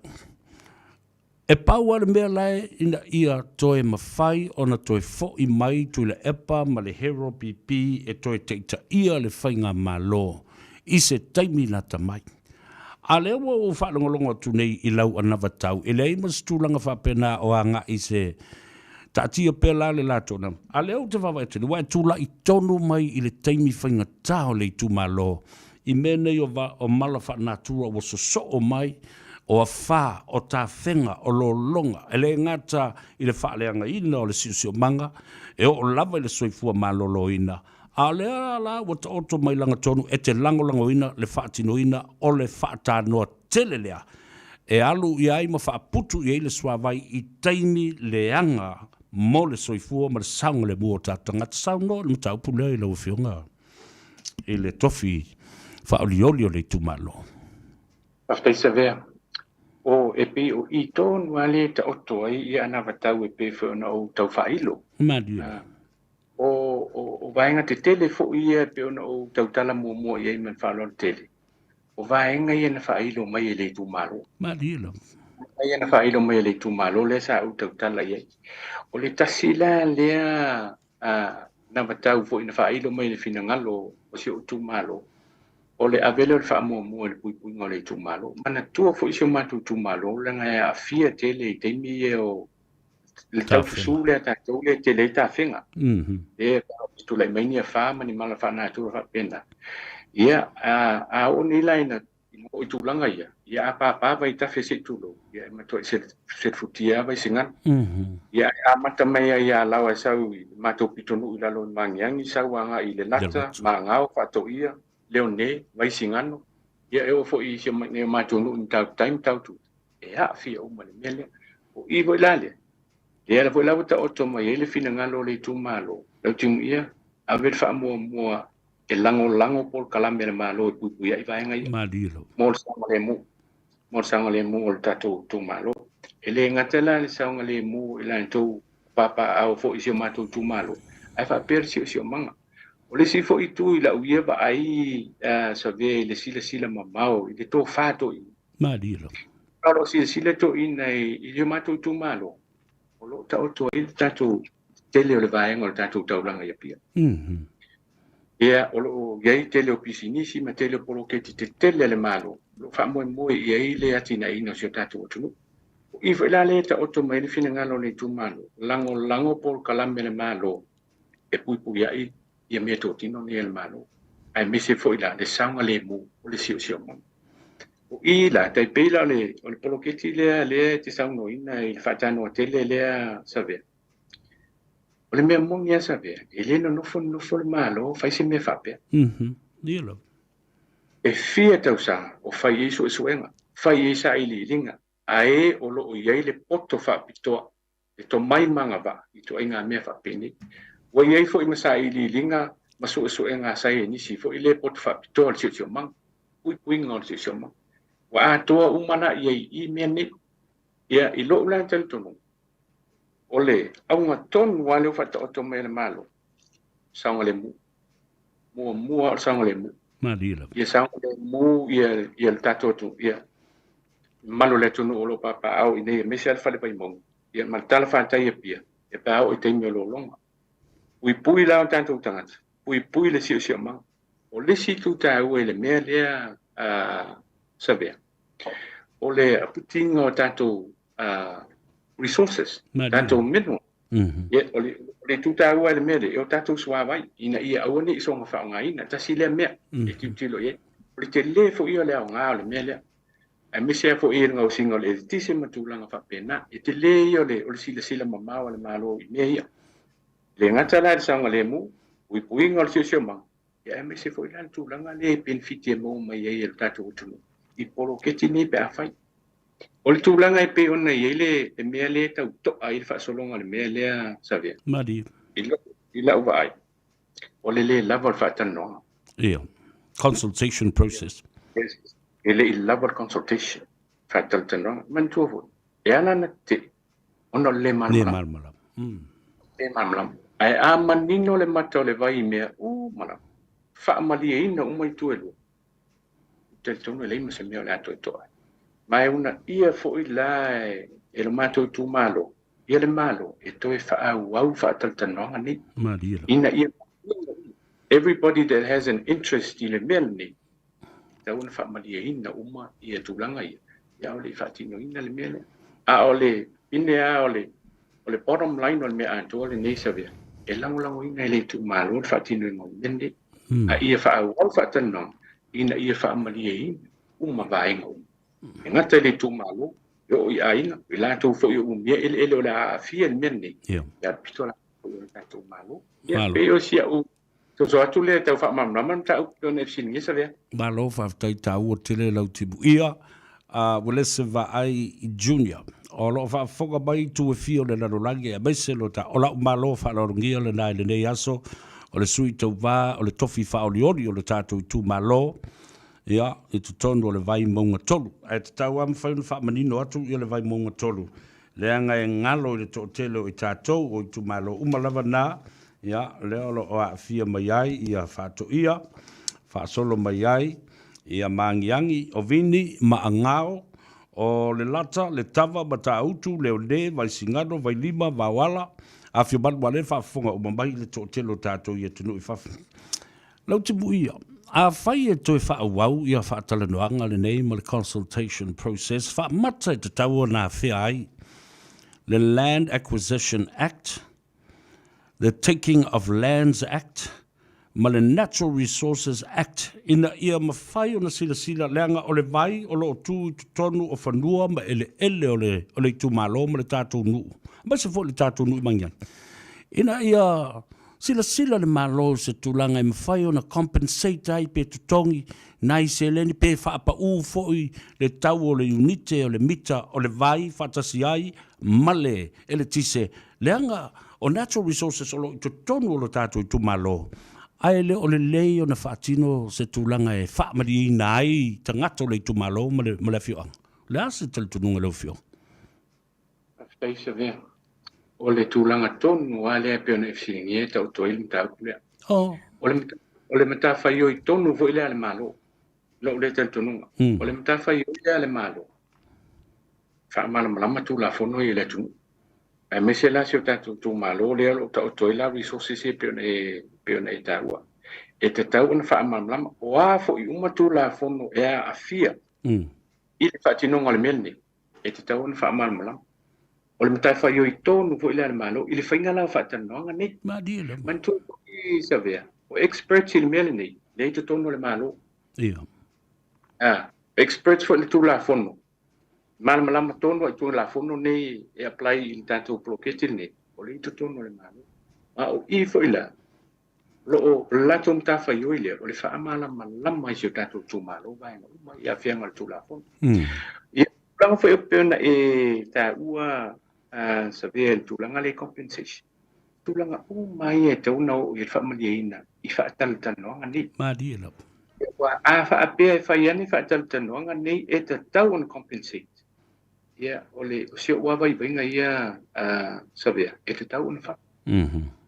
E pau lava le mea la e ina ia toe mafai ona toe fo'i mai Tuilaepa ma le Hero BP e toe taitaia le faigamalo i se taimi lata mai. A lea ua ou faalogologo atu nei i lau anavatau, e leai ma se tulaga faapena o agai i se taatia pea la le latou nama. A lea ou te vaavaai atu nei, ua e tulai tonu mai i le taimi faigata o le itumalo i mea nei o, o mala faanatura ua sosoo mai, o afā, o tafega, o lologa, e le gata i le faaleagaina o le siosiomaga, e oo lava i le soifua maloloina, a o lea la ua taoto mai lagatonu e te lagolagoina le faatinoina o le faatanoa tele lea e alu i ai ma faaputu i ai le suavai i taimi leaga mo le soifua ma le saogalemu o tatou tagata. Saunoa i le mataupu lea i lau Afioga i le tofi faaolioli o le itumalo. Faafetai Savea. O, e pei o i tonu lava lea e taoto ai ia anavatau e pei foi ona ou tau faailo. Malie. O, o, o vaega tetele foi ia e pei ona ou tautala muamua i ai ma le faaaloalo tele, o vaega ia na faailo mai e le itumalo. Malie lava. Vaega ia na faailo mai e le itumalo lea sa ou tautala i ai. O le tasi la lea anavatau foi na faailo mai i le finagalo o si ou itumalo, o le ave lea o le faamuamua i le puipuiga o le itumalo. Manatua foi si o matou itumalo, leaga e aafia tele i taimi ia o le taufusu lea a tatou lea e tele ai tafega. Lea e tulai mai ni afa ma ni mala faanatura faapena. Ia, a oo nei la ina oo i tulaga ia, ia a pāpā vaitafe se i tulou, ia e matuai selefutia lava i se ganu. Ia ae amata mai ai ia Alaoa e sau i le matou pitonuu i lalo i Magiagi, sau agai i Lelata, Magao, Faatoia, Leone, Vaisigano, ia e oo foi i si o matou nuu i Matautai, Matautu, e aafia uma i le mea lea. O i foi la lea, lea foi la ua taoto mai ai le finagalo o le itumalo, Lautimuia, ave le faamuamua e lagolago polokalame a le Malo e puipuia ai vaega ia. Malie lava. Mo le saogalemu, mo le saogalemu o le tatou itumalo. E le gata la le saogalemu i latou papaaao foi i si o matou itumalo, ae faapea le siosiomaga. O le isi foi itu i lau ia vaai Savea i le silasila mamao i le tofa toeaina. Malie lava. O lo o silasila toeaina i si o matou itumalo, o lo o taoto ai le tatou tele o le vaega o le tatou taulaga i Apia. Ia, o lo o i ai tele o pisinisi ma tele o poloketi tetele a le Malo o lo o faamoemoe i ai le atinaeina o si o tatou atunuu. O i foi la lea e taoto mai ai le finagalo o le itumalo, lagolago polokalame a le Malo e puipuiai ia meatotino nei a le Malo, aemaise foi la le saogalemu o le siosiomaga. O i la, tai pei la o le poloketi lea lea e te saunoaina i le faatanoa tele lea Savea. O le mea moni lava Savea, e le nonofo nonofo le Malo fai se mea faapea. Ia lava. E fia tausaga o fai ai suesuega, fai ai sailiiliga, a e o lo o i ai le poto faapitoa le tomai ma agavaa i ituaiga mea faapenei. Ua i ai foi ma sailiiliga ma suesuega a saienisi foi le poto faapitoa o le siosiomaga, puipuiga o le siosiomaga. Ua atoa uma la i ai i mea nei. Ia, i lou la talitonuga, o le auga tonu lava lea ua faataoto mai e le Malo, saogalemu. Muamua o le saogalemu. Malie lava. Ia saogalemu ia, ia le tatou atunuu, ia mamalu o le atunuu o lo o papaaao i inei aemaise lava le Fale Vaimauga, ia ma le talafatai i Apia, ia pe a oo i taimi o lologa. Puipui la o tatou tagata, puipui le siosiomaga. O le isi itu taua i le mea lea a Savea, o le aputiga o tatou resources, tatou mineral. Ia, o le itu taua i le mea lea, e o tatou suavai, ina ia aua ne i soona faaaogaina. Tasi lea mea e tilotilo i ai. O le tele foi ia o le aoga o le mea lea. Aemaise lava foi i le gaosiga o le eletise ma tulaga faapena. E tele ia o le o le silasila mamao a le Malo i mea ia. E le gata la i le saogalemu, puipuiga o le siosiomaga, ia aemaise foi la le tulaga lea i penefiti e maua mai ai e le tatou atunuu i poloketi nei pe afai. O le tulaga e pei ona i ai le le mea lea e tau to'a ai le faasologa o le mea lea Savea, Malie. i lau i lau vaai, o le lē lava o le faatalanoaga. Ia. Consultation process. Yes. E le i lava le consultation, faatalatalanoaga. Manatua foi, e ala ona tetee, ona o le lē malamalama. Lē malamalama. Mm. Lē malamalama. Ae a manino le mata o le vai i mea uma lava, faamalieina uma itu e lua, ou te talitonu e leai ma se mea o le a toe to'a ai. Ma e uunaia foi la e lo matou itumalo ia le Malo e toe faaauau faatalatalanoaga nei, Malie lava. ina ia everybody that has an interest i le mea lenei, e tatau ona faamalieina uma ia tulaga ia, ia a o le i faatinoina le mea lea. A o le pine lava o le o le bottom line o le mea atoa lenei Savea, e lagolagoina e le itumalo le faatinoina o le mea lenei, a ia faaauau faatalanoaga ina ia faamalieina uma vaega uma. E gata i le itumalo, e oo i aiga, i latou foi o umia eleele o le a aafia i le mea lenei, ia le pito latou o le tatou Malo. Ia, pei o si au soso atu lea e tau faamalamalama le mataupu pei ona e fesiligia Savea. Malo faafetai taua tele lau timuia. Uelese Vaai Junior o lo o faafofoga mai itu e fia o le lalolagi aemaise lo ta o la'u malo faaaloalogia lena i lenei aso o le sui tauva o le tofi faaolioli o le tatou itumalo ia i totonu o le Vaimauga 3. Ae tatau lava mafai ona faamanino atu ia le Vaimauga 3 leaga e galo i le toatele o i tatou o itumalo uma lava na, ia lea o lo o aafia mai ai ia Faatoia, faasolo mai ai ia Maagiagi, o Vini ma Agao, o Lelata, Letava, Matautu, Leone, Vaisigano, Vailima, Vaoala, Afiomalu ma lea faafofoga uma mai le toatele o tatou i atunuu i fafo. Lautimuia, Afai e toe faaauau ia faatalanoaga lenei ma le consultation process, faamata e tatau ona afea ai le Land Acquisition Act, le Taking of Lands Act ma le Natural Resources Act ina ia mafai ona silasila leaga o le vai o lo o tu i totonu o fanua ma eleele o le, o le itumalo ma le tatou nuu, aemaise foi le tatou nuu i Magiagi, ina ia Silasila le Malo i se tulaga e mafai ona compensate ai pe totogi nai seleni pe faapaū foi le tau o le iunite o le mita o le vai faatasi ai ma le eletise leaga o natural resources o lo o i totonu o lo tatou itumalo ae le o lelei ona faatino se tulaga e faamalieina ai tagata o le itumalo ma le afioaga. O le a se talitonuga i lau Afioga? Faafetai Savea. O le tulaga tonu lava lea e pei ona e fesiligia e taoto ai le mataupu lea. Oh. O le, o le matafaioi tonu foi lea a le Malo, lou lea talitonuga. O le matafaioi lea a le Malo, faamalamalama Tulafono ia i le atunuu. Aemaise la si o tatou itumalo lea o lo o taoto ai la resources ia e pei ona e, pei ona e taua. E tatau ona faamalamalama, o a foi uma Tulafono e aafia i le faatinoga o le mea lenei, e tatau ona faamalamalama. O le matafaioi tonu foi lea a le Malo i le faiga la o faatalanoaga nei. Malie lava. Manatua foi Savea, o experts i le mea lenei, lea i totonu o le Malo. Ia. Ah, experts foi i le Tulafono. Malamalama tonu i Tulafono nei e apply i le tatou poloketi lenei, o lea i totonu o le Malo. Ma o i foi la, O lo o latou matafaioi lea o le faamalamalama i si o tatou itumalo vaega uma i aafiaga o le Tulafono. Ia, tulaga foi e pei ona e taua Savea i le tulaga lea i compensation, tulaga uma ia e tatau ona oo i ai le faamalieina i faatalatalanoaga nei. Malie lava. Aua a faapea e fai ane faatalatalanoaga nei e tatau ona compensate, ia o le o si ou lava vaivaiga ia Savea, e tatau ona fai.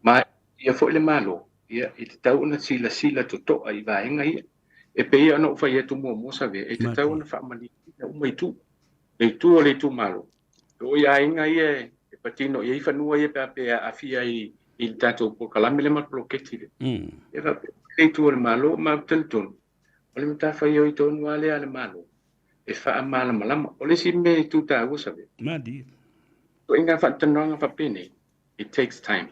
Ma Ia foi le Malo, ia, e tatau ona silasila totoa i vaega ia. E pei ona ou fai atu muamua Savea, e tatau ona faamalieina uma itu, le itu o le itumalo, e oo i aiga ia e patino i ai fanua ia pe a pe aafia i le tatou polokalame lea ma le poloketi lea. E faapea foi le itu o le Malo, ma ou te talitonu, o le matafaioi tonu lava lea a le Malo, e faamalamalama. O le isi mea e tu taua Savea, ituaiga faatalanoaga faapenei, It takes time.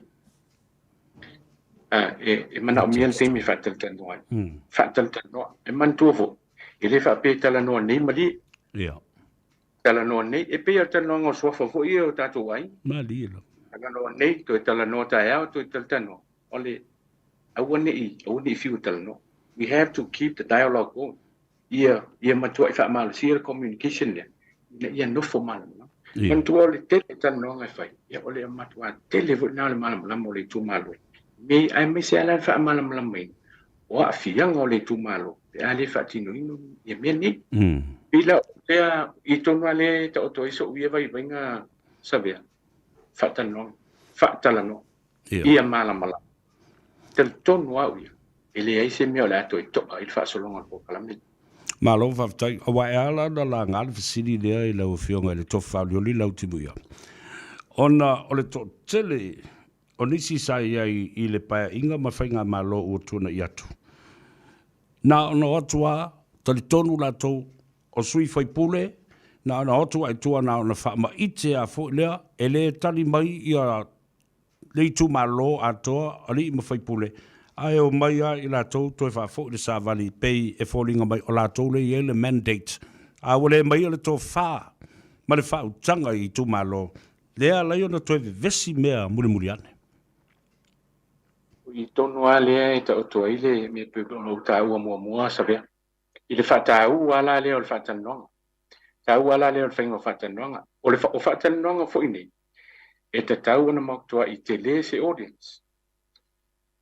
E, e manaomia le taimi e faatalatalanoa ai. Faatalatalanoa. E manatua foi, e le faapea e talanoa nei malie. Yeah. Talanoa nei, e pei o le talanoaga o suafa foi ia o tatou aiga. Malie lava. Talanoa nei, toe talanoa taeao, toe talatalanoa. O le aua ne i, aua ne i fiu e talanoa. We have to keep the dialogue going. Ia, ia matuai faamalosia le communication lea, ina ia nofo malamalama. Manatua o le tele o talanoaga e fai, ia o le matuā tele foi lena o le malamalama o le itumalo. Me, aemaise lava la le faamalamalamaina o aafiaga o le itumalo pe a le faatinoina ia mea nei. Pei la o lea i tonu lava lea e taoto ai sou ia vaivaiga Savea, faatalanoaga, faatalanoa, ia malamalama. Talitonu au ia, e leai se mea o le a toe to'a ai le faasologa o le polokalame. Malo faafetai. Aua e ala ona laga le fesili lea i lau Afioga i le Tofi Faaolioli Lautimuia, ona o le toatele o nisi sa i ai i le Paeaiga ma Faigamalo ua tuanai atu, na ona o atu lava, talitonu latou o sui faipule, na ona o atu lava i tua na ona faamaite lava foi lea, e le tali mai ia le itumalo atoa, alii ma faipule, ae omai lava i latou toe faafoi le savali pei e foliga mai o latou lea e i ai le mandate, a ua le maia le tofa ma le faautaga i itumalo, lea e ala ai ona toe vevesi mea mulimuli ane. O i tonu lava lea e taoto ai le mea pei ona ou taua muamua Savea, i le faataua lava la lea o le faatalanoaga. Taua la lea o le faiga o faatalanoaga. O le o faatalanoaga foi nei, e tatau ona matuai tele se audience.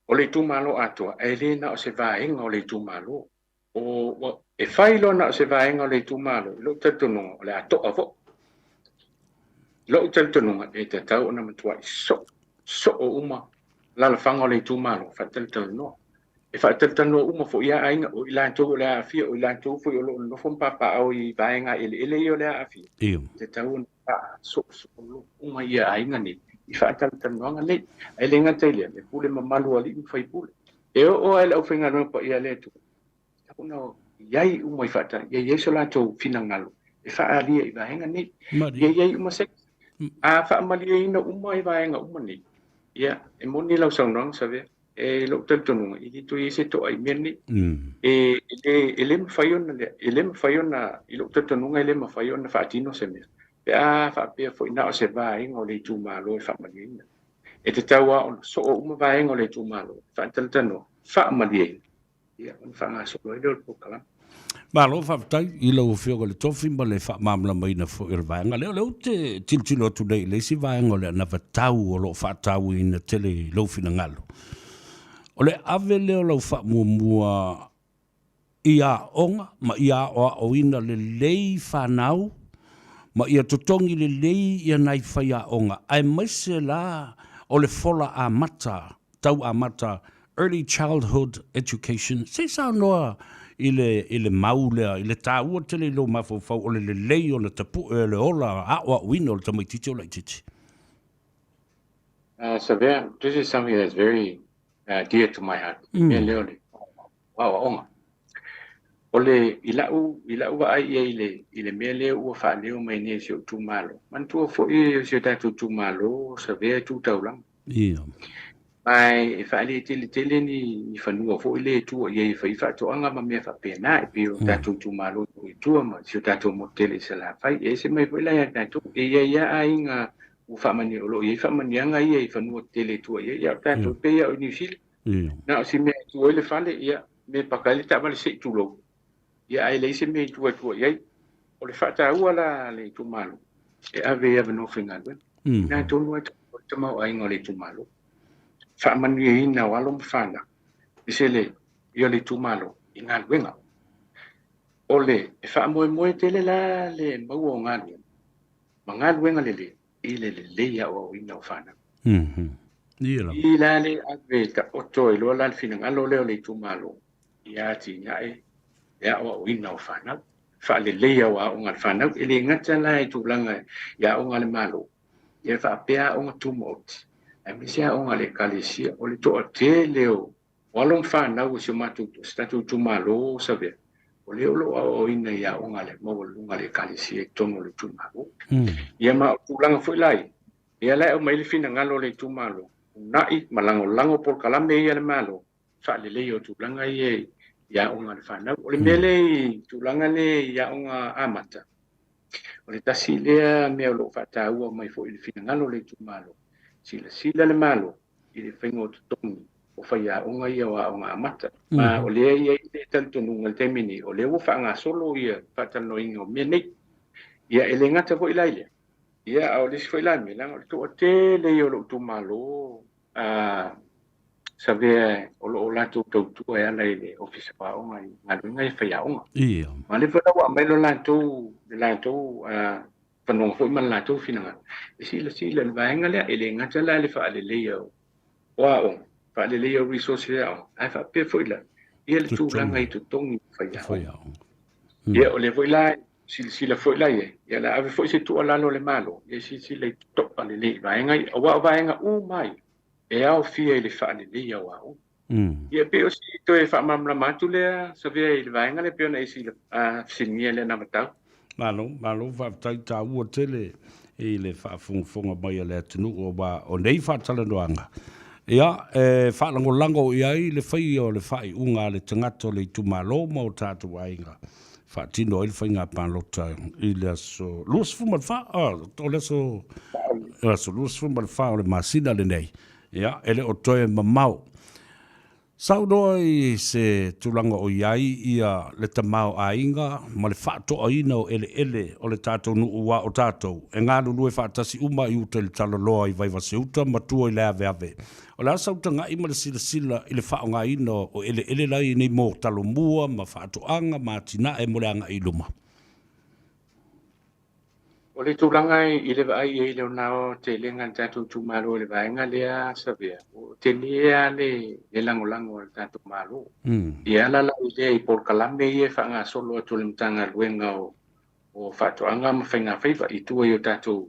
O le itumalo atoa, ae le na o se vaega o le itumalo. O, e fai loa na o se vaega o le itumalo, i lou talitonuga, o le a to'a foi. I lou talitonuga, e tatau ona matuai soo, soo uma alaalafaga o le itumalo, faatalatalanoa. E faatalatalanoa uma foi lava aiga, o i latou o le a aafia, o i latou foi o lo o nonofo ma papaaao i vaega eleele ia o le a aafia, e tatau ona faasoosoo uma ia aiga nei i faatalatalanoaga nei. Ae le gata i lea, e pule mamalu alii ma faipule. E oo lava i le aufaigaluega paia a le Atua, e tatau ona i ai uma i faatalatalanoaga, ia i ai so latou finagalo e faaalia i vaega nei. Ia i ai uma se A faamalieina uma i vaega uma nei, ia, e moni lau saunoaga Savea, e lou talitonuga, e le toe i ai se to'a i mea nei. E, e, le, e le mafai ona, e le mafai ona, i lou talitonuga e le mafai ona faatino se mea, pe a faapea foi na o se vaega o le itumalo e faamalieina. E tatau lava ona soo uma vaega o le itumalo, faatalatalanoa, faamalieina, ia, ona faagasolo ai lea o le polokalame. Malo faafetai i lau Afioga i le Tofi ma le faamalamalamaina foi o le vaega lea. O lea ou te tilotilo atu nei i le isi vaega o le anavatau o lo o faatauaina tele i lou finagalo. O le ave lea o lau faamuamua i aoga ma ia aoaoina lelei fanau ma ia totogi lelei ia nai faiaoga aemaise la o le fola amata tau amata Early Childhood Education, se i saunoa i le, i le mau lea, i le taua tele i lou mafaufau o le lelei ona tapue o le ola aoaoina o le tamaitiiti o laitiiti. Savea, this is something that's very dear to my heart. Mea lea o le aoaoga. O le, i la'u, i la'u vaai i ai i le, i le mea lea ua faaleo mai nei e si ou itumalo, manatua foi o si o tatou itumalo Savea e tu taulaga. Ia. Ma e faaleteletele ni, ni fanua foi lea e tua i ai e fai faatoaga ma mea faapena, e pei o tatou itumalo i tua ma si o tatou motu tele i Salafai. E ese mai foi la ia tatou, e i ai lava aiga ua faamanuia, o lo o i ai faamanuiaga ia i fanua tetele e tua i ai, a o tatou e pei lava o Niu Sila. Na o si mea e tu ai le fale, ia, mea e paka ai le taavale se i tulou, ia ae leai se mea i tua e tua i ai. O le faataua la a le itumalo, e ave i avanoa faigaluega. Ina tonu ai le tamaoaiga o le itumalo. Faamanuiaina o alo ma fanau, aemaise le ia o le itumalo i galuega. O le e faamoemoe tele la le maua o galuega ma galuega lelei i le lelei aoaoina o fanau. I la le ave taoto ai loa la le finagalo lea o le itumalo ia atinae le aoaoina o fanau, faaleleia o aoga a le fanau. E le gata la i tulaga i aoga a le Malo, ia faapea aoga tumaoti, aemaise aoga a le Ekalesia. O le toatele o alo ma fanau o si o matou, o si tatou itumalo o Savea, o lea o lo o aoaoina i aoga a le maualuluga a le Ekalesia i totonu o le itumalo. Ia ma o tulaga foi la ia, lea la e aumai le finagalo o le itumalo, uunai ma lagolago polokalame ia a le Malo, faaleleia o tulaga ia i aoga a le fanau. O le mea lea i tulaga lea i aoga amata, O le tasi lea mea o lo o faataua mai foi i le finagalo o le itumalo, silasila le Malo i le faiga o totogi o faiaoga ia o aoga amata. Ma o lea e i ai le talitonuga i le taimi nei, o lea ua faagasolo ia faatalanoaina o mea nei. Ia e le gata foi la i lea, ia a o le isi foi la mea, leaga o le toatele ia o lou itumalo a Savea o lo o latou tautua e ala i le Ofisa o Aoga i galuega ia faiaoga. Ia. Ma lea foi la ua aumai lo latou, le latou fanoga foi ma le latou finagalo e silasila i le vaega lea. E le gata la i le faaleleia o aoga, faaleleia o resources e aoga, ae faapea foi la ia le tulaga i totogi o faiaoga. Ia o lea foi la silasila foi la i ai, ia o le a ave foi se tuualalo a le Malo ia silasila i totoa lelei i vaega ia, aua o vaega uma ia e aofia i le faaleleia o aoga. Ia pei o si toe faamalamalama atu lea Savea i le vaega lea pei ona e fesiligia i le anavatau. Malo, malo faafetai taua tele i le faafogafoga mai a le atunuu aua o nei faatalanoaga ia e faalagolago i ai le faia o le faaiuga a le tagata o le itumalo ma o tatou aiga faatino ai le faiga palota i le aso 24, o le aso, aso 24 o le masina lenei, ia, e le o toe mamao. Saunoa i se tulaga o i ai ia le tamaoaiga ma le faatoaina o eleele o le tatou nuu aua o tatou e galulue faatasi uma i uta i le talaloa i Vaivase-uta ma tua i le aveave. O le a sau tagai ma le silasila i le faaaogaina o eleele la i nei mo talomua ma faatoaga ma atinae mo le agai i luma. O le tulaga i le vaai i ai i lona aotelega a le tatou itumalo i le vaega lea Savea, ua tele lava le lagolago a le tatou Malo. E ala la i lea i polokalame ia e faagasolo atu e le Matagaluega o Faatoaga ma Faigafaiva i tua i o tatou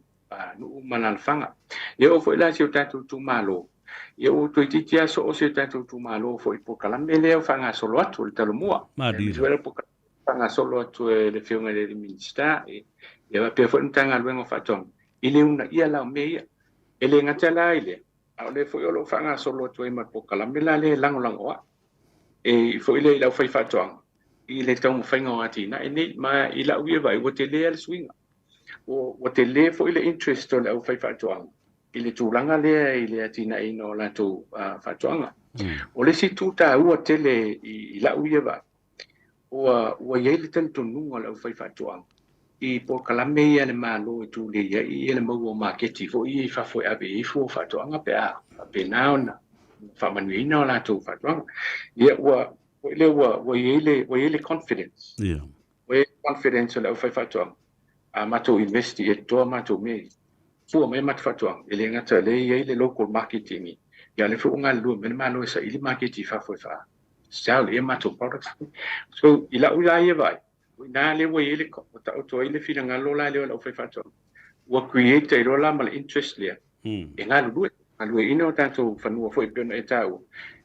nuu ma alaalafaga. Ia oo foi la i si o tatou itumalo, ia ua toeitiiti lava soo si o tatou itumalo foi i polokalame lea ua faagasolo atu o le Talomua. Aemaise foi le polokalame faagasolo atu e le Afioga i le Minisita, ia faapea foi le Matagaluega o Faatoaga i le uunaia la o mea ia. E le gata la i lea, a o lea foi o lo o faagasolo atu ai ma le polokalame la lea e lagolago ai e foi lea i le aufaifaatoaga i le taumafaiga o atinae nei. Ma i lau ia vaai, ua tele lava le suiga. Ua tele foi le interest o le aufaifaatoaga i le tulaga lea i le atinaeina o latou faatoaga. O le isi itu taua tele i lau ia vaai, ua i ai le talitonuga o le aufaifaatoaga i polokalame ia a le Malo e tulei ai le maua o maketi foi ia i fafo e ave i ai fua o faatoaga pe a faapena ona faamanuiaina o latou faatoaga. Ia ua foi lea ua i ai le confidence. Ua i ai le confidence o le aufaifaatoaga, a matou invest i toa matou mea ia, fua mai matou faatoaga, e le gata o lea e i ai le local marketing, ia o lea foi ua galulue mai le Malo e saili maketi i fafo e faa sell ia matou products. So i lau la ia vaai, o i ina lea ua i ai le, ua taoto ai le finagalo la lea o le aufaifaatoaga, ua create ai loa la ma le interest lea e galulue, galueaiina o tatou fanua foi e pei ona e taua,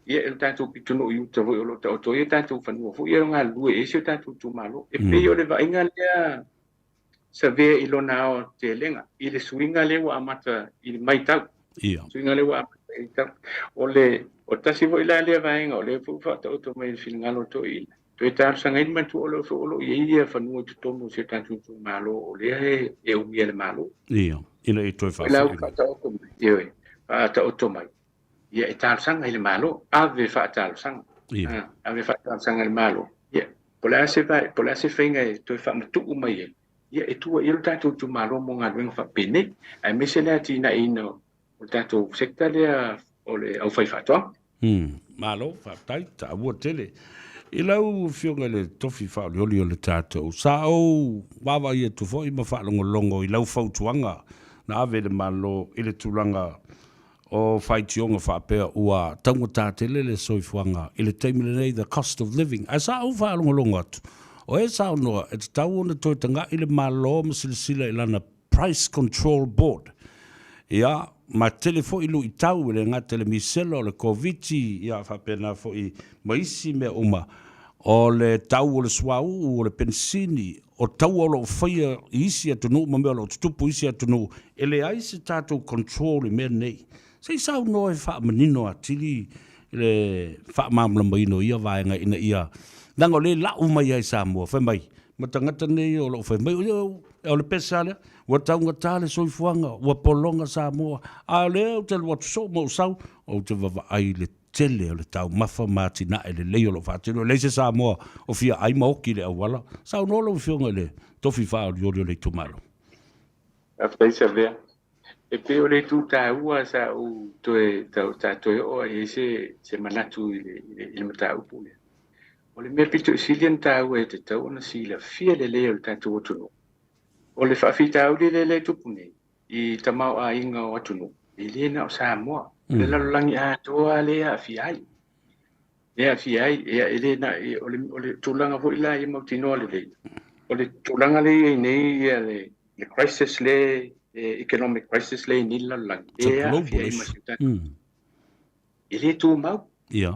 ia e o tatou pitonuu i uta foi o lo o taoto ai o tatou fanua foi ia e galulue i ai si o tatou itumalo. E pei o le vaaiga lea Savea i lona aotelega i le suiga lea ua amata i le matau. Ia. Suiga lea ua amata i tau. O le o tasi foi la lea vaega o lea foi ua faataoto mai i le finagalo o toeaiina, toe talosagaina matua o lea foi o lo o i ai ia fanua i totonu o si o tatou itumalo o lea e umia e le Malo. Ia, ina ia toe faafoi mai. Faataoto mai, ioe, faataoto mai. Ia e talosaga i le Malo, ave faatalosaga. Ia. Ave faatalosaga i le Malo. Ia, po o le a se, po o le a se faiga e toe faamatuu mai ai, ia e tua i ai lo tatou itumalo mo galuega faapenei, aemaise le atinaeina o le tatou sector lea o le aufaifaatoaga. Malo, faafetai, taua tele. I lau Afioga i le tofi faaolioli o le tatou, sa ou vaavaai atu foi ma faalogologo i lau fautuaga na ave i le Malo i le tulaga o faitioga faapea ua taugata tele le soifuaga i le taimi lenei, the cost of living. Ae sa ou faalogologo atu, o e saunoa e tatau ona toe taga'i le Malo ma silasila i lana Price Control Board. Ia, ma tele foi luitau e le gata i le misela o le Koviti, ia faapena foi ma isi mea uma, o le tau o le suauu, o le penisini, o taua o lo o faia i isi atunuu ma mea o lo o tutupu i isi atunuu, e leai se tatou control i mea nei. Se i saunoa e faamanino atili le faamalamalamaina o ia vaega ina ia, leaga o lea e lau mai lava i Samoa, fai mai, ma tagata nei o lo o fai mai, O le pese lava lea, ua taugata le soifuaga, ua pologa Samoa, a o lea ou te alu atu soo ma ou sau, ou te vavaai i le tele o le taumafa ma atinae lelei o lo o faatino. E leai se Samoa o fia ai ma oki i le auala. Saunoa lau Afioga i le tofi faaolioli o le itumalo. Faafetai Savea. E pei o le itu taua sa ou toe tau, sa toe oo ai i ai se, se manatu i le, i le, i le mataupu lea. O le mea pito i sili ona taua e tatau ona silafia lelei e le tatou atunuu, o le faafitauli lea e tupu nei i tamaoaiga o atunuu, e le na o Samoa, o le lalolagi atoa lea e aafia ai. E aafia ai, ia, e le na, o le tulaga foi la ia mautinoa lelei, o le tulaga lea e i ai nei ia le crisis le economic crisis lea e i ai nei le lalolagi, e aafia ai ma si o tatou. E le tumau. Ia.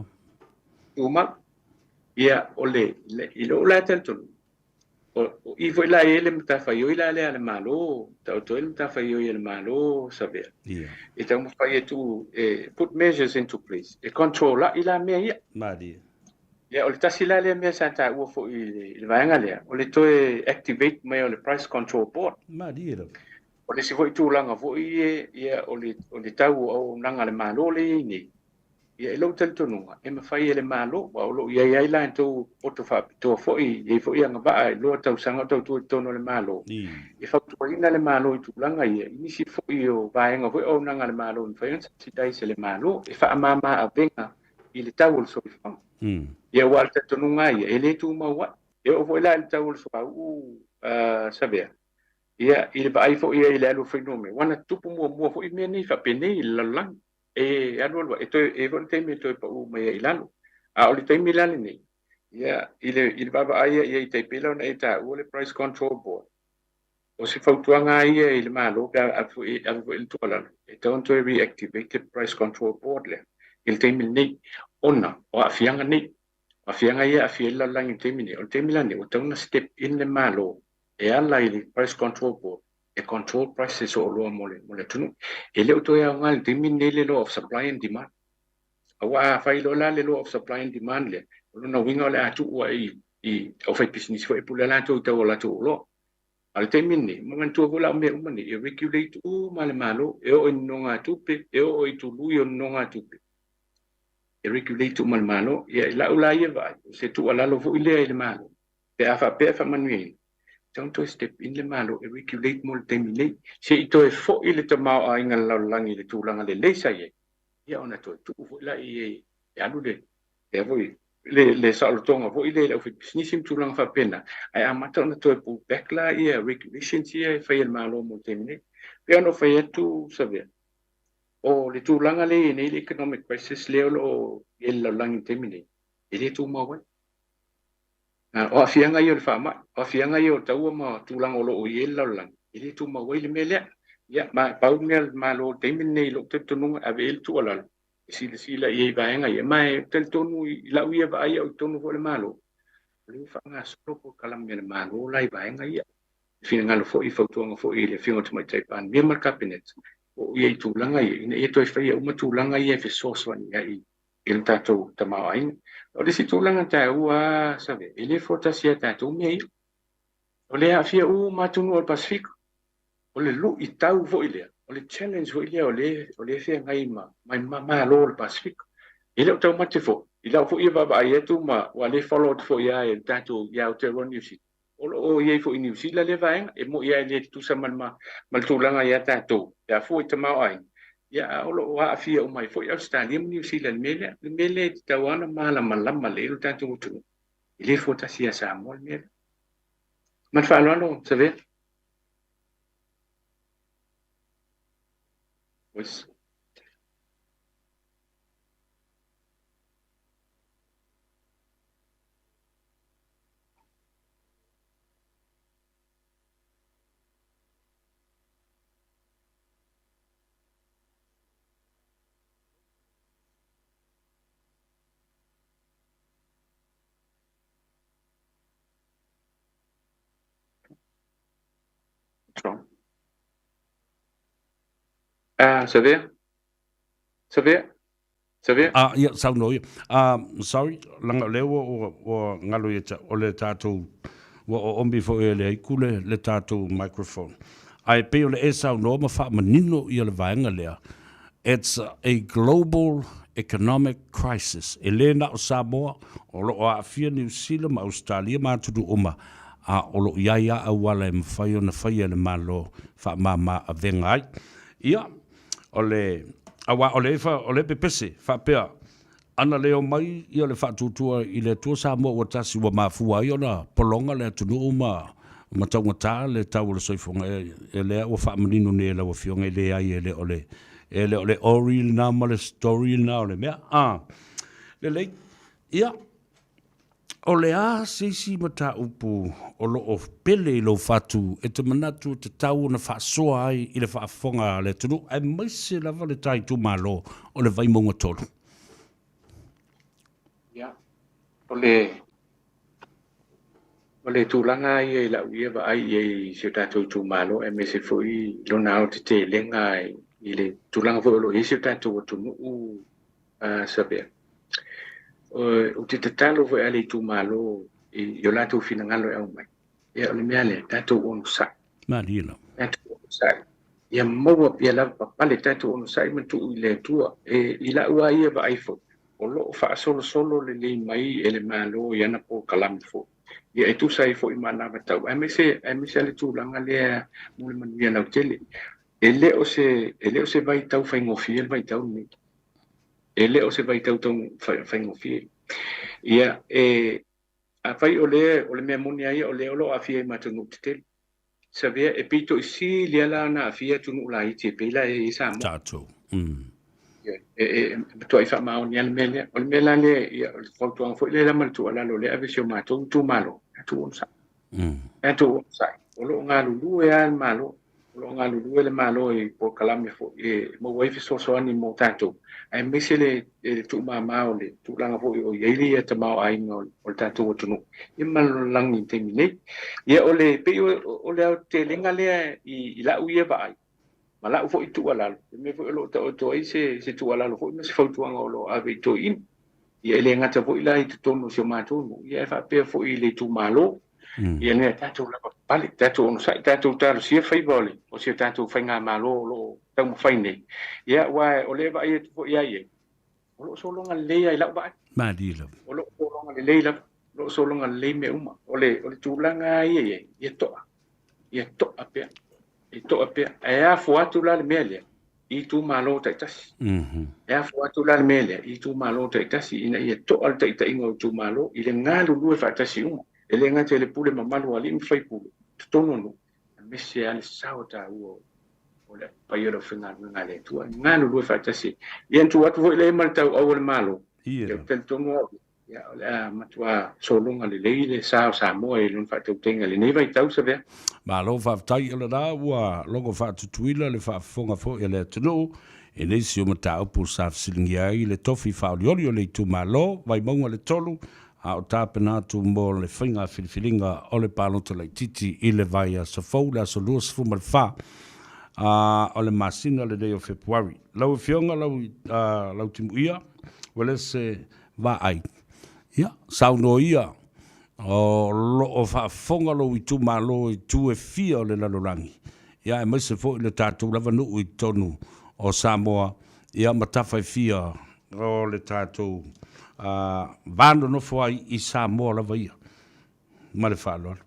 Tumau. Ia, o le, i lou la talitonuga, o i foi la e i ai le matafaioi la lea a le Malo, taoto ai le matafaioi a le Malo, Savea. Ia. E taumafai e tuu, e put measures into place, e control ai la mea ia. Malie. Ia, o le tasi la lea mea sa taua foi i le vaega lea, o le toe activate mai o le Price Control Board. Malie lava. O le isi foi tulaga foi ia, o le tau o auaunaga a le Malo lea e i ai nei, ia, i lou talitonuga, e mafai e le Malo, aua o lo o i ai ai latou poto faapitoa foi, e i ai foi agavaa e 2 tausaga o tautua i totonu o le Malo, e fautuaina le Malo i tulaga ia, i nisi foi o vaega foi o auaunaga a le Malo e mafai ona subsidize e le Malo, e faamama avega i le tau o le soifuaga. Ia, aua o le talitonuga lava ia, e le tumau ai. E oo foi la i le tau o le suauu, Savea, Ia, i le vaai foi i ai i le alu o fuainumera, aua na tutupu muamua foi mea nei faapenei i le lalolagi. E alu alu ai, e toe, e i ai foi le taimi e toe pau mai ai i lalo. A o le taimi la lenei, ia, i le, i le vaavaai i ai i tai pei la ona e taua le Price Control Board, o se fautuaga lava ia i le Malo pe a ave foi, ave foi le tuualalo, e tatau ona toe reactivate le Price Control Board lea i le taimi lenei, ona o aafiaga nei. O aafiaga ia e aafia ai le lalolagi i le taimi nei, o le taimi la lenei ua tatau ona step in le Malo e ala i le Price Control Board e control prices o oloa mo le, mo le atunuu. E le o toe aoga i le taimi lenei le law of supply and demand. Aua a fai loa la le law of supply and demand lea, o lona uiga o le a tuu ai i, i aufaipisinisi foi e pule latou i tau o latou oloa. A o le taimi lenei, ma manatua foi la o mea uma nei, e regulate uma le Malo, e oo i nonogatupe, e oo i tului o nonogatupe. E regulate uma le Malo. Ia, i lau la ia vaai, o se tuualalo foi lea i le Malo, pe a faapea e faamanuiaina, e tatau ona toe step in le Malo e regulate mo le taimi nei, se i toe foi le tamaoaiga o le lalolagi i le tulaga lelei sa i ai, ia ona toe tuu foi lea e alu le, lea foi, le saolotoga foi lea i le aufaipisinisi ma tulaga faapena, ae amata ona toe pull back la ia regulations ia e fai e le Malo mo le taimi nei. E pei ona ou fai atu Savea, o le tulaga lea e i ai nei le economic crisis lea o lo o i ai le lalolagi i le taimi nei, e le tumau ai. O aafiaga ia o le faamai, o aafiaga ia o taua ma tulaga o lo o i ai le lalolagi, e le tumau ai le mea lea. Ia, ma e pau le mea a le Malo i le taimi lenei i lou talitonuga e ave i ai le tuualalo, e silasila i ai i vaega ia. Ma e talitonu i lau ia vaai a o i totonu foi o le Malo, o lea ua faagasolo polokalame a le Malo la i vaega ia. I finagalo foi, i fautuaga foi i le Afioga i le Tamaitai Palemia ma le Kapeneta, o oo i ai i tulaga ia, ina ia toe faia uma tulaga ia e fesoasoani ai i lo tatou tamaoaiga. O le isi tulaga taua lava Save, e le fua tasi ia tatou mea ia. O lea e aafia uma atunuu o le Pasefika. O le luitau foi lea, o le challenge foi lea o lea o lea e feagai ma ma Malo o le Pasefika. E le o taumate foi, i lau foi ia vaavaai atu ma ua le follow atu foi lava e le tatou ia Aotearoa Niu Sila, o lo o i ai foi i Niu Sila lea vaega, e moni lava e le tutusa ma le tulaga ia tatou pe a fua i tamaoaiga, ia a o lo o aafia uma ai foi Ausetalia ma Niu Sila i le mea lea. O le mea lea e tatau lava ona malamalama lelei lo tatou atunuu, e le fua tasi ia Samoa le mea lea. Ma le faaaloalo, Savea. Voice. Ah, Savea? Savea? Savea? Ah, ia, saunoa ia. Ah, sorry, leaga o lea ua, ua, ua galo ia te, o le tatou Ua oomi foi e le aiku le, le tatou microphone. Ae pei o le e saunoa ma faamanino ia le vaega lea, it's a global economic crisis. E le na o Samoa, o lo o aafia Niu Sila ma Ausetalia ma atunuu uma, a o lo o i ai lava auala e mafai ona faia e le Malo faamama avega ai. Ia, o le, aua o le, o le pepese faapea, Ana le omai ia le faatuatua i le Atua Samoa ua tasi ua mafua ai ona pologa le atunuu ma ma taugata le tau o le soifuaga e lea ua faamanino nei e lau Afioga e leai e le o le e le o le ori lena ma le story lena o le mea a lelei ia o le a se isi mataupu o lo o pele i lou fatu e te manatu e tatau ona faasoa ai i le faafofoga a le atunuu aemaise lava le ta itumalo o le Vaimauga 3? Ia, o le o le tulaga ia i lau ia vaai i ai i si o tatou itumalo aemaise foi lona aotetelega i le tulaga foi o lo o i ai si o tatou atunuu Savea. Ou te tatalo foi a le itumalo i o latou finagalo e aumai. Ia o le mea lea, tatou onosai. Malie lava. Tatou onosai. Ia maua pea lava papale tatou onosai ma tuu i le Atua. E, i lau lava ia vaai foi, o lo o faasolosolo lelei mai e le Malo i ana polokalame foi. Ia e tusa ai foi ma anavatau, aemaise, aemaise le tulaga lea mo le manuia lautele. E le o se, e le o se vaitau faigofie le vaitau lenei. E le o se vaitau tau faigofie. Ia, e, Afai o le, o le mea moni a ia o lea o lo o aafia ai ma atunuu tetele. Savea, e pito i sili lava la ona aafia atunuu laiti e pei la e i ai Samoa. Tatou. Ioe. E, e, e matuai faamaoni lava le mea lea. O le mea la lea, ia, o le fautuaga foi lea ma le tuualalo o lea e ave i si o matou itumalo, tatou onosai. Tatou onosai. O lo o galulue lava le Malo. O lo o galulue le Malo i polokalame foi e maua ai fesoasoani mo tatou, aemaise le tuumama o le tulaga foi o i ai le tamaoaiga o le tatou atunuu ia ma le lalolagi i le taimi nei. Ia o le pei o le aotelega lea i lau ia vaai ma lau foi tuualalo, le mea foi o lo o taoto ai se tuualalo foi ma se fautuaga o lo o ave i toeaiina. Ia e le gata foi la i totonu o si o matou nuu, ia ae faapea foi i le itumalo. Ia lea tatou lavapapale, tatou onosai, tatou talosia faiva o le o si o tatou faigamalo o lo o taumafai nei. Ia aua o lea e vaai atu foi lava i ai, o lo o sologa lelei lava i lau vaai. Malie lava. O lo o sologa lelei lava. O lo o sologa lelei mea uma. O le o le tulaga lava ia i ai, ia to'a. Ia to'a pea. Ia to'a pea. Ae afua atu la le mea lea i itumalo taitasi. E afua atu la le mea lea i itumalo taitasi ina ia to'a le taitaiga o itumalo i le galulue faatasi uma. E le gata i le pule mamalu a alii ma faipule i totonu o nuu, aemaise lava le sao taua o le paia o le aufaigaluega a le Atua e galulue faatasi. Ia na tuu atu foi lea ma le tauau o le Malo, ia ou te talitonu au ia, o le a matua sologa lelei le sa o Samoa i lona faatautaiga i lenei vaitau, Savea. Malo faafetai, o lena ua logo faatutuila le faafofoga foi a le atunuu i nisi o mataupu sa fesiligia ai le tofi faaolioli o le itumalo Vaimauga le 3 a o tapena atu mo le faiga filifiliga o le palota laitiiti i le vaiaso fou le aso 24 o le masina lenei o Fepuari. Lau Afioga lau, Lautimuia, ua le se vaai, ia, saunoa ia, o lo o faafofoga lou itumalo i itu e fia o le lalolagi, ia, aemaise foi le tatou lava nuu i totonu o Samoa, ia, ma tafa e fia o le tatou va nonofo ai i Samoa lava ia. Ma le faaaloalo.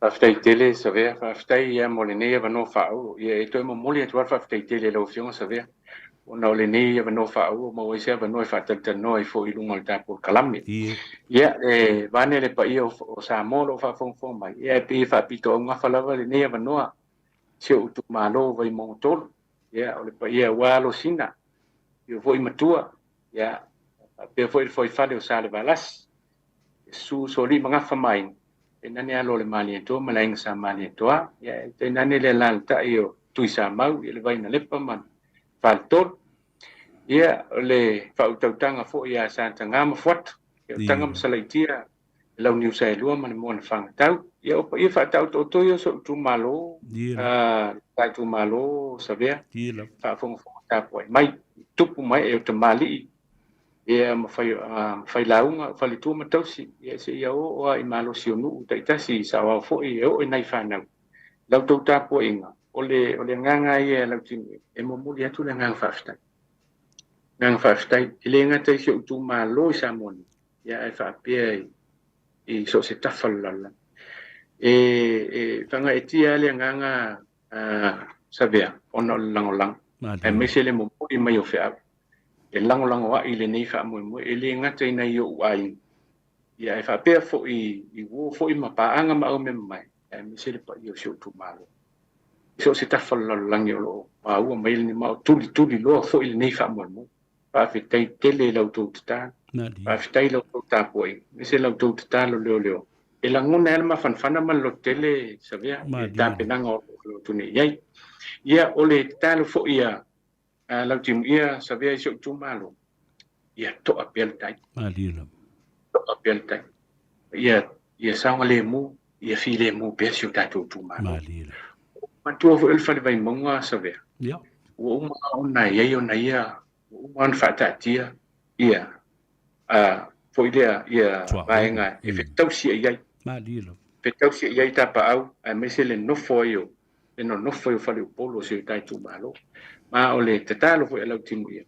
Faafetai tele Savea, faafetai ia mo lenei avanoa faaauau. Ia e toe momoli atu lava le faafetai tele i lau Afioga Savea, ona o lenei avanoa faaauau ua maua ai se avanoa e faatalatalanoa ai foi i luga o le ta polokalame. Ia, e vaeane le paia o Samoa o lo o faafogafoga mai, ia e pei e faapitoaugafa lava lenei avanoa i si ou itumalo o Vaimauga 3. Ia, o le paia aua Alosina, afio foi Matua, ia, faapea foi le fuaifale o Salevalasi, Susu Solii ma Gafa ma Aiga, tainane alo o le Malietoa ma le Aiga Sa Malietoa, ia, tainane le alaalatai o Tuisamau, ia le Vainalepa ma le Faletolu. Ia, o le faautautaga foi ia Sataga ma Fuata, ia o Taga ma Salaitia, le Launiusaelua ma le Moana Fagatau. Ia, o paia faataotootoi o si ou itumalo, le ta itumalo Savea, faafogafoga tapuai mai, tupu ma ee o tamalii. Ia ma fai, failauga, o faletua ma tausi, ia seia oo lava i malosi o nuu taitasi i saoao foi e oo i nai fanau. La outou tapuaiga, o le, o le agaga lava ia e Lautimuia, e momoli atu le agaga faafetai. Agaga faafetai, e le gata i si ou itumalo i Samoa nei, ia ae faapea i, i so o se tafa o le lalolagi. E, e fagaetia lava le agaga Savea ona o le lagolago, aemaise le momoli mai o feau e lagolago ai i lenei faamoemoe, e le gata i nai ou aiga, ia ae faapea foi i uo foi ma paaga ma aumemamae, aemaise le paia o si ou itumalo. I so o se tafa o le lalolagi o lo o maua mai lenei, ma o tulituliloa foi lenei faamoemoe. Faafetai tele i la outou tatalo. Faafetai i la outou tapuaiga, aemaise la outou tatalo leoleo. E lagona ai le mafanafana ma le lototele Savea i le tapenaga o lo o atu nei i ai. Ia, o le tatalo foi a Lautimuia Savea i si ou itumalo, ia toa pea le tai. Toa pea le tai. Ia, ia saogalemu, ia filemu pea si o tatou itumalo. Manatua foi o le Fale Vaimauga Savea, ua uma ona i ai ona ia, ua uma ona faataatia ia foi lea ia vaega e fetausia i ai. Fetausia i ai tapaau, aemaise le nofo ai o le nonofo ai o Faleupolu o si o ta itumalo. Ma o le tatalo foi a Lautimuia,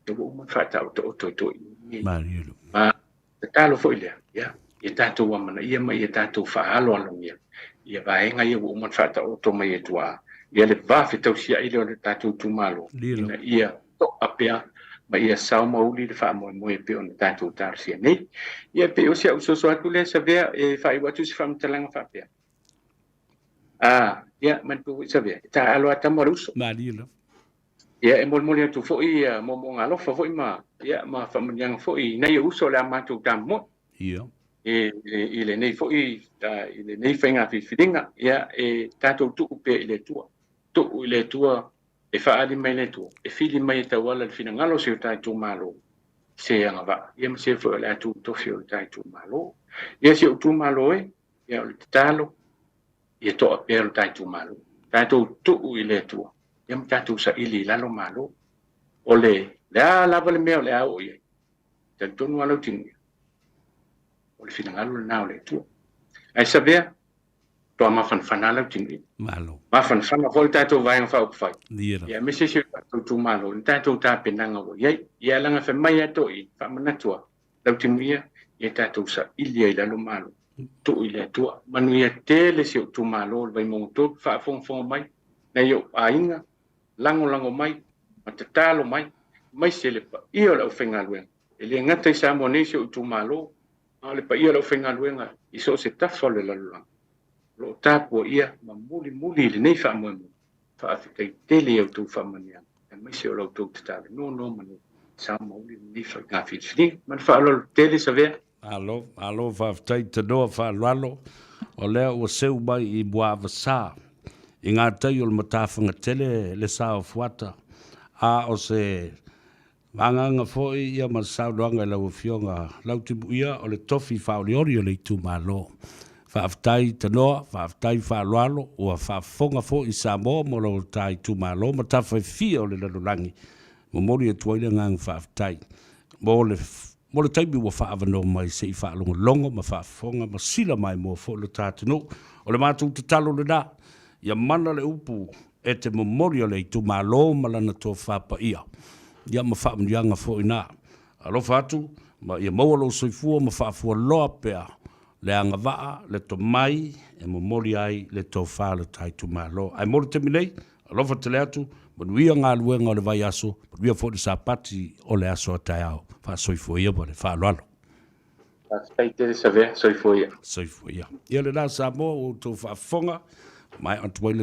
ia ua uma ona faataotooto e toeaiina. Ma tatalo foi lea, ia, ia tatou amanaia ma ia tatou faaaloalogia ia vaega ia ua uma ona faataoto mai e tuaa, ia le va fetausiai lea o le tatou itumalo, ina ia toa pea ma ia sao ma uli le faamoemoe e pei ona tatou talosia nei. Ia pei o si au soso atu lea Savea e faaiu atu se faamatalaga faapea. Ia, manatua foi Savea, e taaalo lava tama o le uso. Ia, e molimoli atu foi ia moomooga alofa foi ma, ia, ma faamanuiaga foi i nai ou uso o le a matou tamomoe. E, i lenei foi, i lenei faiga filifiliga, ia, e tatou tuu pea i le Atua. Tuu i le Atua, e faaali mai le Atua, e fili mai e tauala le finagalo o si o ta itumalo, se agavaa, ia ma se foi o le a tutofi o le ta itumalo. Ia si ou itumalo e, ia o le tatalo, ia toa pea lo ta itumalo. Tatou tuu i le Atua, ia ma tatou saili i lalo malo. O le, le a lava le mea o le a oo i ai, talitonu lava Lautimuia, o le finagalo lena o le Atua. Ae Savea, toa mafanafana lava Lautimuia. Malo. Mafanafana foi le tatou Vaega Faaupufai. Ia, aemaise si o tatou itumalo, le tatou tapenaga ua i ai. Ia, leaga fai mai lava toeaiina, faamanatu lava, Lautimuia, ia tatou saili ai i lalo malo. Tuu i le Atua. Manuia tele si ou itumalo o le Vaimauga 3, faafogafoga mai, nai ou aiga, lagolago mai, ma tatalo mai, aemaise le paia o le aufaigaluega. E le gata i Samoa nei si ou itumalo, a o le paia o le aufaigaluega i so o se tafa o le lalolagi, o lo o tapuaia ma mulimuli i lenei faamoemoe. Faafetai tele i a outou faamanuiaga, aemaise o la outou tatalo nonomanu sao ma uli lenei faiga filifiliga. Ma le faaaloalo tele Savea. Malo, malo faafetai tanoa faaaloalo, o lea ua seu mai i Muavasa i ngā tai o le Matafagatele le sa o Fuata, a o se agaga foi ia ma le saunoaga i lau Afioga Lautimuia o le tofi faaolioli o le itumalo. Faafetai tanoa, faafetai faaaloalo, ua faafofoga foi Samoa mo lo ta itumalo ma tafa e fia o le lalolagi. Momoli atu ai le agaga faafetai mo le mo le taimi ua faaavanoa mai se i faalogologo ma faafofoga ma sila maimoa foi lo ta atunuu. O le matou tatalo lena, ia mana le upu e te momoli o le itumalo ma lana tofa paia, ia ma faamanuiaga foi na. Alofa atu ma ia maua lou soifua ma faafualoa pea le agavaa, le tomai e momoli ai le tofa o le ta itumalo. Ae mo le taimi nei, alofa tele atu, manuia galuega o le vaiaso, manuia foi le Sapati o le aso a taeao. Faasoifua ia ma le faaaloalo. Faafetai tele Savea, soifua ia. Soifua ia. Ia lena Samoa ua outou faafofoga, maea atu ai le.